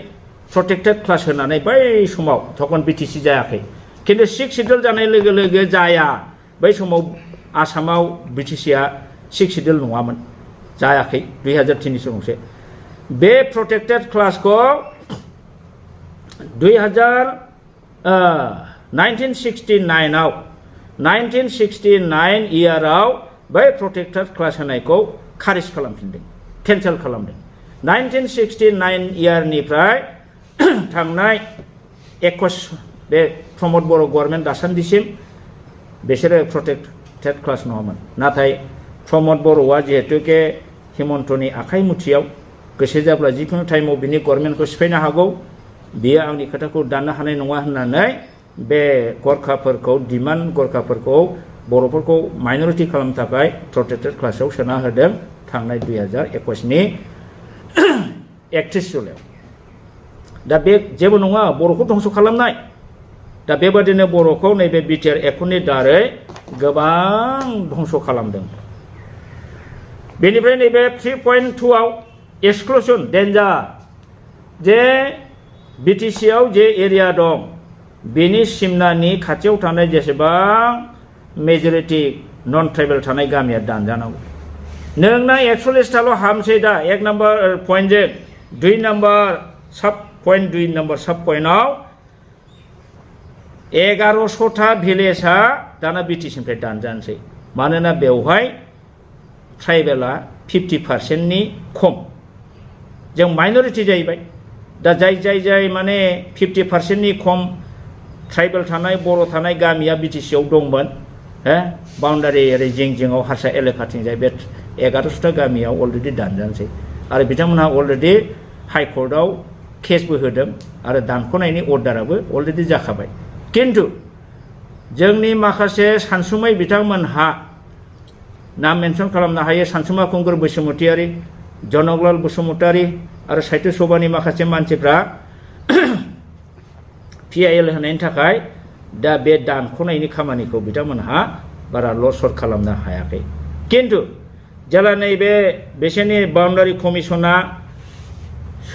प्रटेक्टेड क्लास होनानै बै समाव थकन BTC जायाखै खिन्थु 6 सिडुल जानाय लोगो लोगो जाया बै समाव आसामाव BTCआ 6 सिडुल नङामोन जायाखै 2003 समावसो बे प्रटेक्टेड क्लासखौ 1969 इयाराव बै प्रटेक्टेड क्लास होनायखौ खारिज खालामफिनदों केन्सेल खालामदों 1969 इयारनिफ्राय थांनाय 21 बे प्रमद बर' गभर्नमेन्ट दासान्दिसिम बिसोरो प्रटेक्टेड क्लास नङामोन नाथाय प्रमद बर'आ जिहेतुके हिमन्तनि आखाइ मुथियाव गोसो जाब्ला जिखुनु टाइमाव बिनि गभर्नमेन्टखौ सिफायनो हागौ बियो आंनि खोथाखौ दाननो हानाय नङा होननानै बे गरखाफोरखौ डिमान्ड गरखाफोरखौ बर'फोरखौ माइनरिटि खालामनो थाखाय प्रटेक्टेड क्लासाव सोना होदों थांनाय 2021 नि 31 जुलाइआव दा बे जेबो नङा बर'खौ धंस' खालामनाय दा बेबादिनो बर'खौ नैबे बिटिआर एक्टनि दारै गोबां धंस' खालामदों बेनिफ्राय नैबे 3.2 आव एक्सक्लुसन डेन्जार जे बिटिसि आव जे एरिया दं बेनि सिमनानि खाथियाव थानाय जेसेबां मेजरिटि नन ट्राइबेल थानाय गामिया दानजानांगौ नोंना 41टाल' हामसै दा 1 नम्बर पइन्टजों 2 नम्बर साब पइन्ट 2 नम्बर साब पइन्टआव 1100टा भिलेजआ दाना बिटिसिनिफ्राय दानजानोसै मानोना बेवहाय ट्राइबेला 50%नि खम जों माइनरिटि जाहैबाय दा जाय माने 50%नि खम ट्राइबेल थानाय बर' थानाय गामिया बिटिसिआव दंमोन बाउन्डारि ओरै जिं जिङाव हारसा एलेकाथिं जाय बे 1100टा गामियाव अलरेडि दानजानोसै आरो बिथांमोनहा अलरेडि हाइकर्टआव केसबो होदों आरो दानख'नायनि अर्डाराबो अलरेडि जाखाबाय किन्तु जोंनि माखासे सानसुमै बिथांमोनहा नाम मेनसन खालामनो हायो सानसुमा खुंगुर बसुमतारी जनकलाल बसुमतारी आरो साहित्य सभानि माखासे मानसिफ्रा PIL होनायनि थाखाय दा बे दानख'नायनि खामानिखौ बिथांमोनहा बारा लसर खालामनो हायाखै किन्तु जेला नैबे बिसोरनि बाउन्डारि कमिसना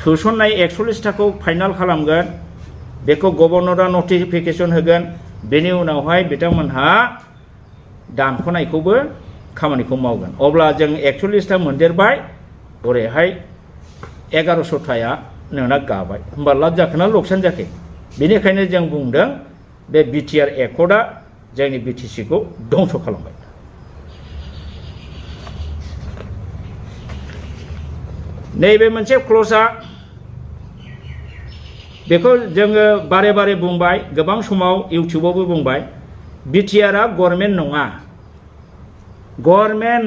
सोसननाय 41टाखौ फाइनाल खालामगोन बेखौ गभर्नरा नटिफिकेसन होगोन बेनि उनावहाय बिथांमोनहा दानख'नायखौबो खामानिखौ मावगोन अब्ला जों 41टा मोनदेरबाय ओरैहाय 1100टाया नोंना गाबाय होमबा लाब जाखोना लकसान जाखो बेनिखायनो जों बुंदों बे बिटिआर एक्टआ जोंनि बिटिसिखौ धंस' खालामबाय नैबे मोनसे क्ल'जआ बेखौ जोङो बारे बारे बुंबाय गोबां समाव इउटिउबावबो बुंबाय बिटिआरआ गभर्नमेन्ट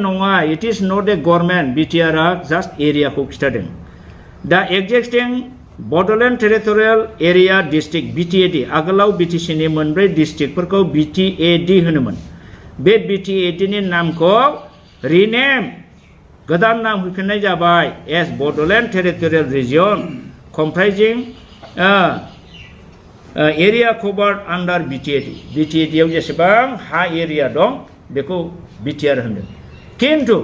नङा it is not a government बिटिआरआ जास्ट एरियाखौ खिथादों दा existing Bodoland territorial area district BTAD आगोलाव बिटिसिनि मोनब्रै डिस्ट्रिक्टफोरखौ बिटिएडि होनोमोन बे बिटिएडिनि नामखौ रिनेम गोदान नाम होफिननाय जाबाय as Bodoland territorial region comprising area covered under बिटिएडिआव जेसेबां हा एरिया दं बेखौ बिटिआर होनदों किन्तु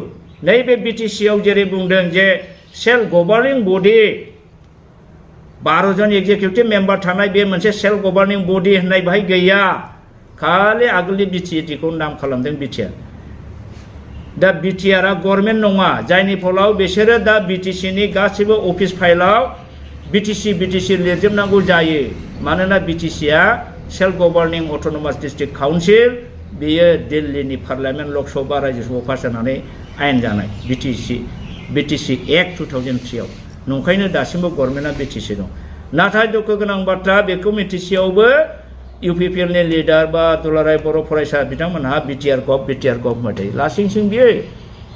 नैबे बिटिसिआव जेरै बुंदों जे सेल्फ गभार्निं बडि 12 जन एग्जिकिउटिभ मेम्बार थानाय बे मोनसे सेल्फ गभार्निं बडि होननाय बाहाय गैया खालि आगोलनि बिटिएडिखौ नाम खालामदों बिटिआर दा बिटिआरआ गभर्नमेन्ट नङा जायनि फलाव बिसोरो दा बिटिसिनि गासैबो अफिस फाइलाव बिटिसि लिरजोबनांगौ जायो मानोना बिटिसिआ सेल्फ गभार्निं अट'नमास डिस्ट्रिक्ट काउन्सिल बेयो दिल्लीनि पार्लियामेन्ट लकसभा राज्यसभा पास जानानै आयेन जानाय बिटिसि एक्ट 2003 आव नंखायनो दासिमबो गभर्नमेन्टआ बिटिसि दं नाथाय दुखु गोनां बाथ्रा बेखौ मिथिसेयावबो इउपिपिएलनि लिडार बा दुलाराय बर' फरायसा बिथांमोनहा बिटिआर गभ मोदै लासिंसिं बियो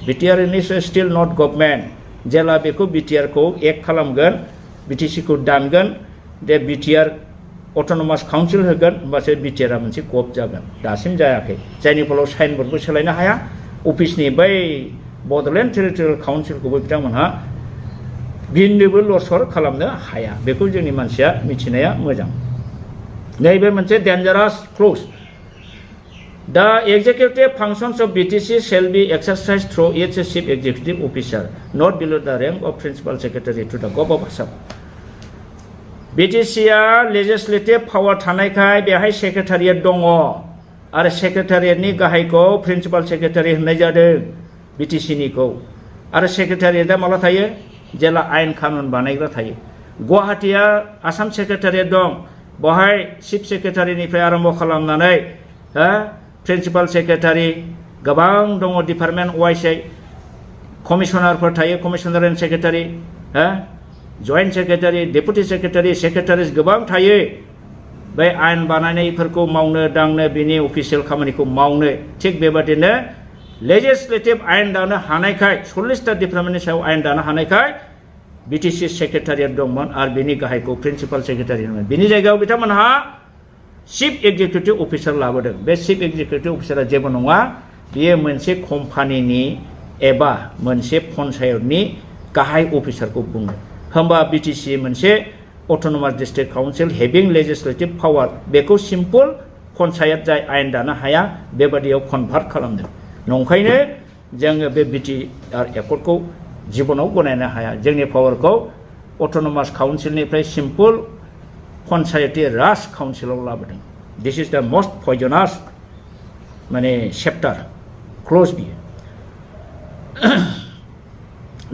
BTR is still not government जेला बेखौ बिटिआरखौ एक्ट खालामगोन बिटिसिखौ दानगोन दे बिटिआर अट'नमास काउन्सिल होगोन होमबासो बिटिआरआ मोनसे गभ जागोन दासिम जायाखै जायनि फलाव साइनबर्डबो सोलायनो हाया अफिसनि बै बड'लेण्ड टेरिटरियेल काउन्सिलखौबो बिथांमोनहा भिन्नोबो लसर खालामनो हाया बेखौ जोंनि मानसिया मिथिनाया मोजां नैबे मोनसे डेन्जारास क्ल'ज दा executive functions of BTC shall be exercise through its chief executive officer not below' the rank of principal secretary to the gov of Assam बिटिसिआ लेजिस्लेटिभ पावार थानायखाय बेहाय सेक्रेटारियेट दङ आरो सेक्रेटारियेटनि गाहायखौ प्रिन्सिपाल सेक्रेटारि होननाय जादों बिटिसिनिखौ आरो सेक्रेटारियेटआ माला थायो जेला आयेन कानुन बानायग्रा थायो गुवाहाटीया आसाम सेक्रेटारियेट दं बहाय चिफ सेक्रेटारिनिफ्राय आरम्भ खालामनानै प्रिन्सिपाल सेक्रेटारि गोबां दङ डिपार्टमेन्ट वाइसै कमिसनारफोर थायो commissioner and secretary joint secretary deputy secretaries गोबां थायो बे आयेन बानायनायफोरखौ मावनो दांनो बिनि अफिसियेल खामानिखौ मावनो थिग बेबादिनो लेजिस्लेटिभ आयेन दानो हानायखाय 40टा डिपार्टमेन्टनि सायाव आयेन दानो हानायखाय बिटिसि सेक्रेटारियेट दंमोन आरो बिनि गाहायखौ प्रिन्सिपाल सेक्रेटारि होनोमोन बिनि जायगायाव बिथांमोनहा चिफ एक्जिकिउटिभ अफिसार लाबोदों बे चिफ एक्जिकिउटिभ अफिसारा जेबो नङा बेयो मोनसे कम्पानिनि एबा मोनसे पन्सायतनि गाहाय अफिसारखौ बुङो होमबा बिटिसि मोनसे autonomous district council having legislative power बेखौ सिम्पल पन्सायत जाय आयेन दानो हाया बेबादियाव कनभार्ट खालामदों नंखायनो जोङो बे बिटिआर एकर्डखौ जिबनाव गनायनो हाया जोंनि पावारखौ अट'नमास काउन्सिलनिफ्राय सिम्पल पन्सायती राज काउन्सिलाव लाबोदों दिस इज द मस्ट पयजनास माने चेप्टार क्ल'ज बियो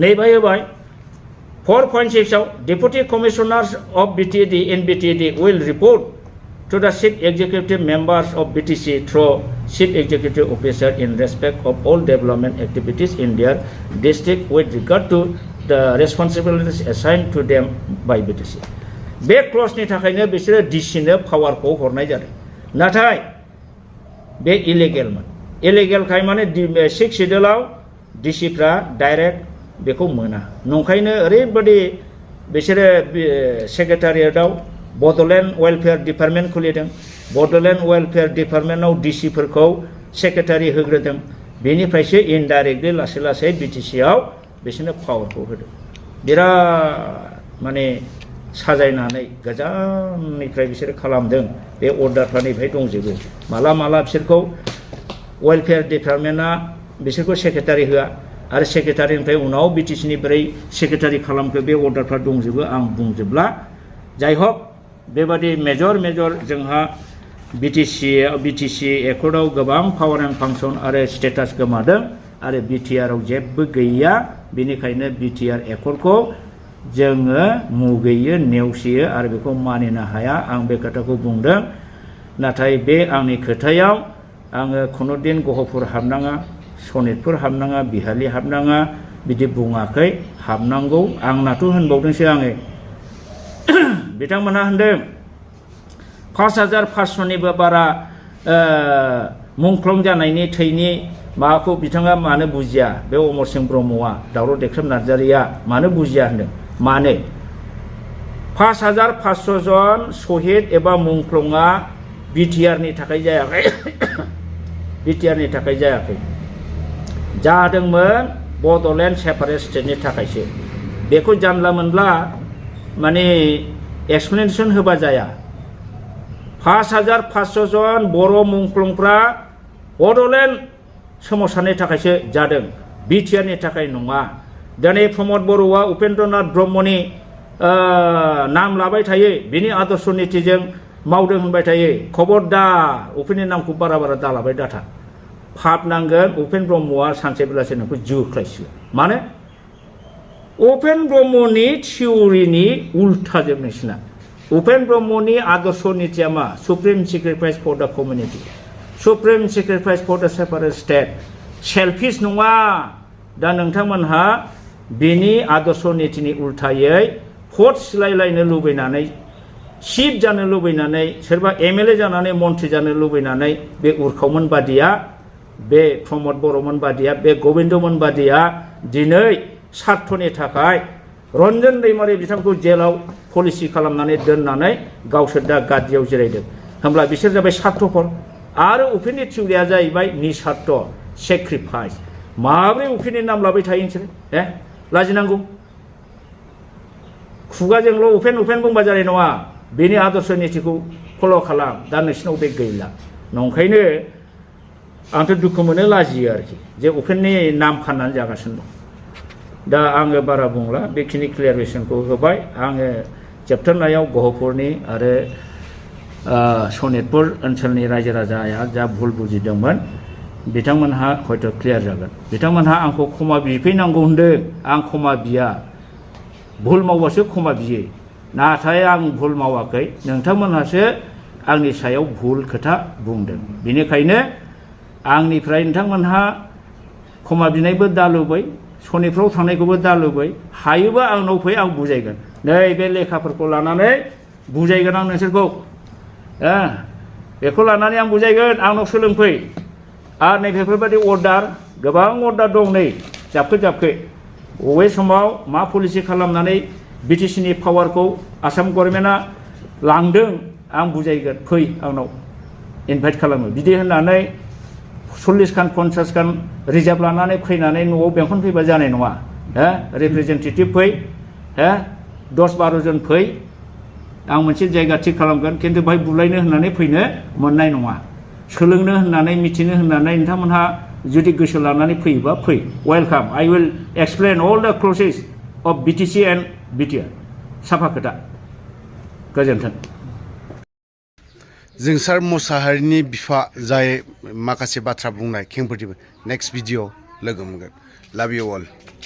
नैबाय होबाय 4.6 आव Deputy Commissioners of BTD in BTD will report to the Chief Executive Members of BTC through Chief Executive Officer in respect of all development activities in their district with regard to the responsibilities assigned to them by BTC. बे क्ल'जनि थाखायनो बिसोरो डिसिनो पावारखौ हरनाय जादों नाथाय बे इलिगेलमोन इलिगेलखाय माने 6 सिडिउलाव डिसिफ्रा डाइरेक्ट बेखौ मोना नंखायनो ओरैबायदि बिसोरो सेक्रेटारियेटआव बड'लेण्ड वेलफेयार डिपार्टमेन्ट खुलिदों बड'लेण्ड वेलफेयार डिपार्टमेन्टआव डिसिफोरखौ सेक्रेटारि होग्रोदों बेनिफ्रायसो इनडाइरेक्टलि लासै लासै बिटिसिआव बिसोरनो पावारखौ होदों बिराद माने साजायनानै गोजाननिफ्राय बिसोरो खालामदों बे अर्डारफोरनिफ्राय दंजोबो माला बिसोरखौ वेलफेयार डिपार्टमेन्टआ बिसोरखौ सेक्रेटारि होआ आरो सेक्रेटारिनिफ्राय उनाव बिटिसिनिफ्राय सेक्रेटारि खालामखो बे अर्डारफ्रा दंजोबो आं बुंजोबला जाय हक बेबादि मेजर जोंहा बिटिसि एकर्डआव गोबां पावार एन्ड फांसन आरो स्टेटास गोमादों आरो बिटिआरआव जेबो गैया बेनिखायनो बिटिआर एकर्डखौ जोङो मुगैयो नेवसियो आरो बेखौ मानिनो हाया आं बे खोथाखौ बुंदों नाथाय बे आंनि खोथायाव आङो खुनुदिन गहपुर हाबनाङा सनितपुर हाबनाङा बिहालि हाबनाङा बिदि बुङाखै हाबनांगौ आंनाथ' होनबावदोंसो आङो बिथांमोनहा होनदों 5500निबो बारा मुंख्लं जानायनि थैनि माबाखौ बिथाङा मानो बुजिया बे अमरसिं ब्रह्मआ दावराव देख्रेब नार्जारिया मानो बुजिया होनदों मानो 5500 जन शहीद एबा मुंख्लंआ बिटिआरनि थाखाय जायाखै बिटिआरनि थाखाय जायाखै जादोंमोन बड'लेण्ड सेपारेट स्टेटनि थाखायसो बेखौ जानला मोनला माने एक्सप्लेनेसन होबा जाया 5500 जन बर' मुंख्लंफ्रा बड'लेण्ड सोमावसारनि थाखायसो जादों बिटिआरनि थाखाय नङा दिनै प्रमद बर'आ उपेन्द्रनाथ ब्रह्मनि नाम लाबाय थायो बिनि आदर्श नीतिजों मावदों होनबाय थायो खबरदार उपेननि नामखौ बारा दालाबाय दाथा पाप नांगोन उपेन ब्रह्मआ सानसे बेलासे नोंखौ जोख्लायसिगोन मानो उपेन ब्रह्मनि थिउरिनि उल्टाजों नोंसिना उपेन ब्रह्मनि आदर्श नीतिया मा supreme sacrifice for the community supreme sacrifice for the separate state selfish नङा दा नोंथांमोनहा बिनि आदर्श नीतिनि उल्टायै भट सिलायलायनो लुबैनानै चिफ जानो लुबैनानै सोरबा एमएलए जानानै मन्थ्रि जानो लुबैनानै बे उरखावमोन बादिया बे प्रमद बर'मोन बादिया बे गबिन्दमोन बादिया दिनै स्वार्थनि थाखाय रन्जन दैमारि बिथांखौ जेलाव पलिसि खालामनानै दोननानै गावसोर दा गादियाव जिरायदों होमब्ला बिसोर जाबाय स्वार्थफर आरो उपेननि थिउरिया जाहैबाय निस्वार्थ सेक्रिफाइस माब्रै उपेननि नाम लाबाय थायो नोंसोर लाजिनांगौ खुगाजोंल' उपेन बुंबा जानाय नङा बेनि आदर्श नीतिखौ फल' खालाम दा नोंसिनाव बे गैला नंखायनो आंथ' दुखु मोनो लाजियो आरोखि जे उपेननि नाम फाननानै जागासिनो दं दा आङो बारा बुंला बेखिनि क्लियारेसनखौ होबाय आङो जोबथारनायाव गहपुरनि आरो सनितपुर ओनसोलनि रायजो राजाया जा भुल बुजिदोंमोन बिथांमोनहा हयथ' क्लियार जागोन बिथांमोनहा आंखौ क्षमा बिफैनांगौ होनदों आं क्षमा बिया भुल मावबासो क्षमा बियो नाथाय आं भुल मावाखै नोंथांमोनहासो आंनि सायाव भुल खोथा बुंदों बेनिखायनो आंनिफ्राय नोंथांमोनहा क्षमा बिनायबो दालुबै सनिफ्राव थांनायखौबो दालुबै हायोबा आंनाव फै आं बुजायगोन नै बे लेखाफोरखौ लानानै बुजायगोन आं नोंसोरखौ बेखौ लानानै आं बुजायगोन आंनाव सोलोंफै आरो नैबेफोरबायदि अर्डार गोबां अर्डार दं नै जाबखो बबे समाव मा पलिसि खालामनानै बिटिसिनि पावारखौ आसाम गभर्नमेन्टआ लांदों आं बुजायगोन फै आंनाव इनभाइट खालामो बिदि होननानै 40 खान 50 खान रिजार्भ लानानै फैनानै न'आव बेंखन फैबा जानाय नङा रिप्रेजेन्टेटिभ फै 10-12 जन फै आं मोनसे जायगा थिग खालामगोन खिन्थु बाहाय बुलायनो होननानै फैनो मोननाय नङा सोलोंनो होननानै मिथिनो होननानै नोंथांमोनहा जुदि गोसो लानानै फैयोबा फै welcome I will explain all the process of BTC and BTR साफा खोथा गोजोन्थों जोंसार मोसाहारिनि बिफा जाय माखासे बाथ्रा बुंनाय खेंफोरथि नेक्स्ट भिडिअ लोगो मोनगोन लाभ इउ अल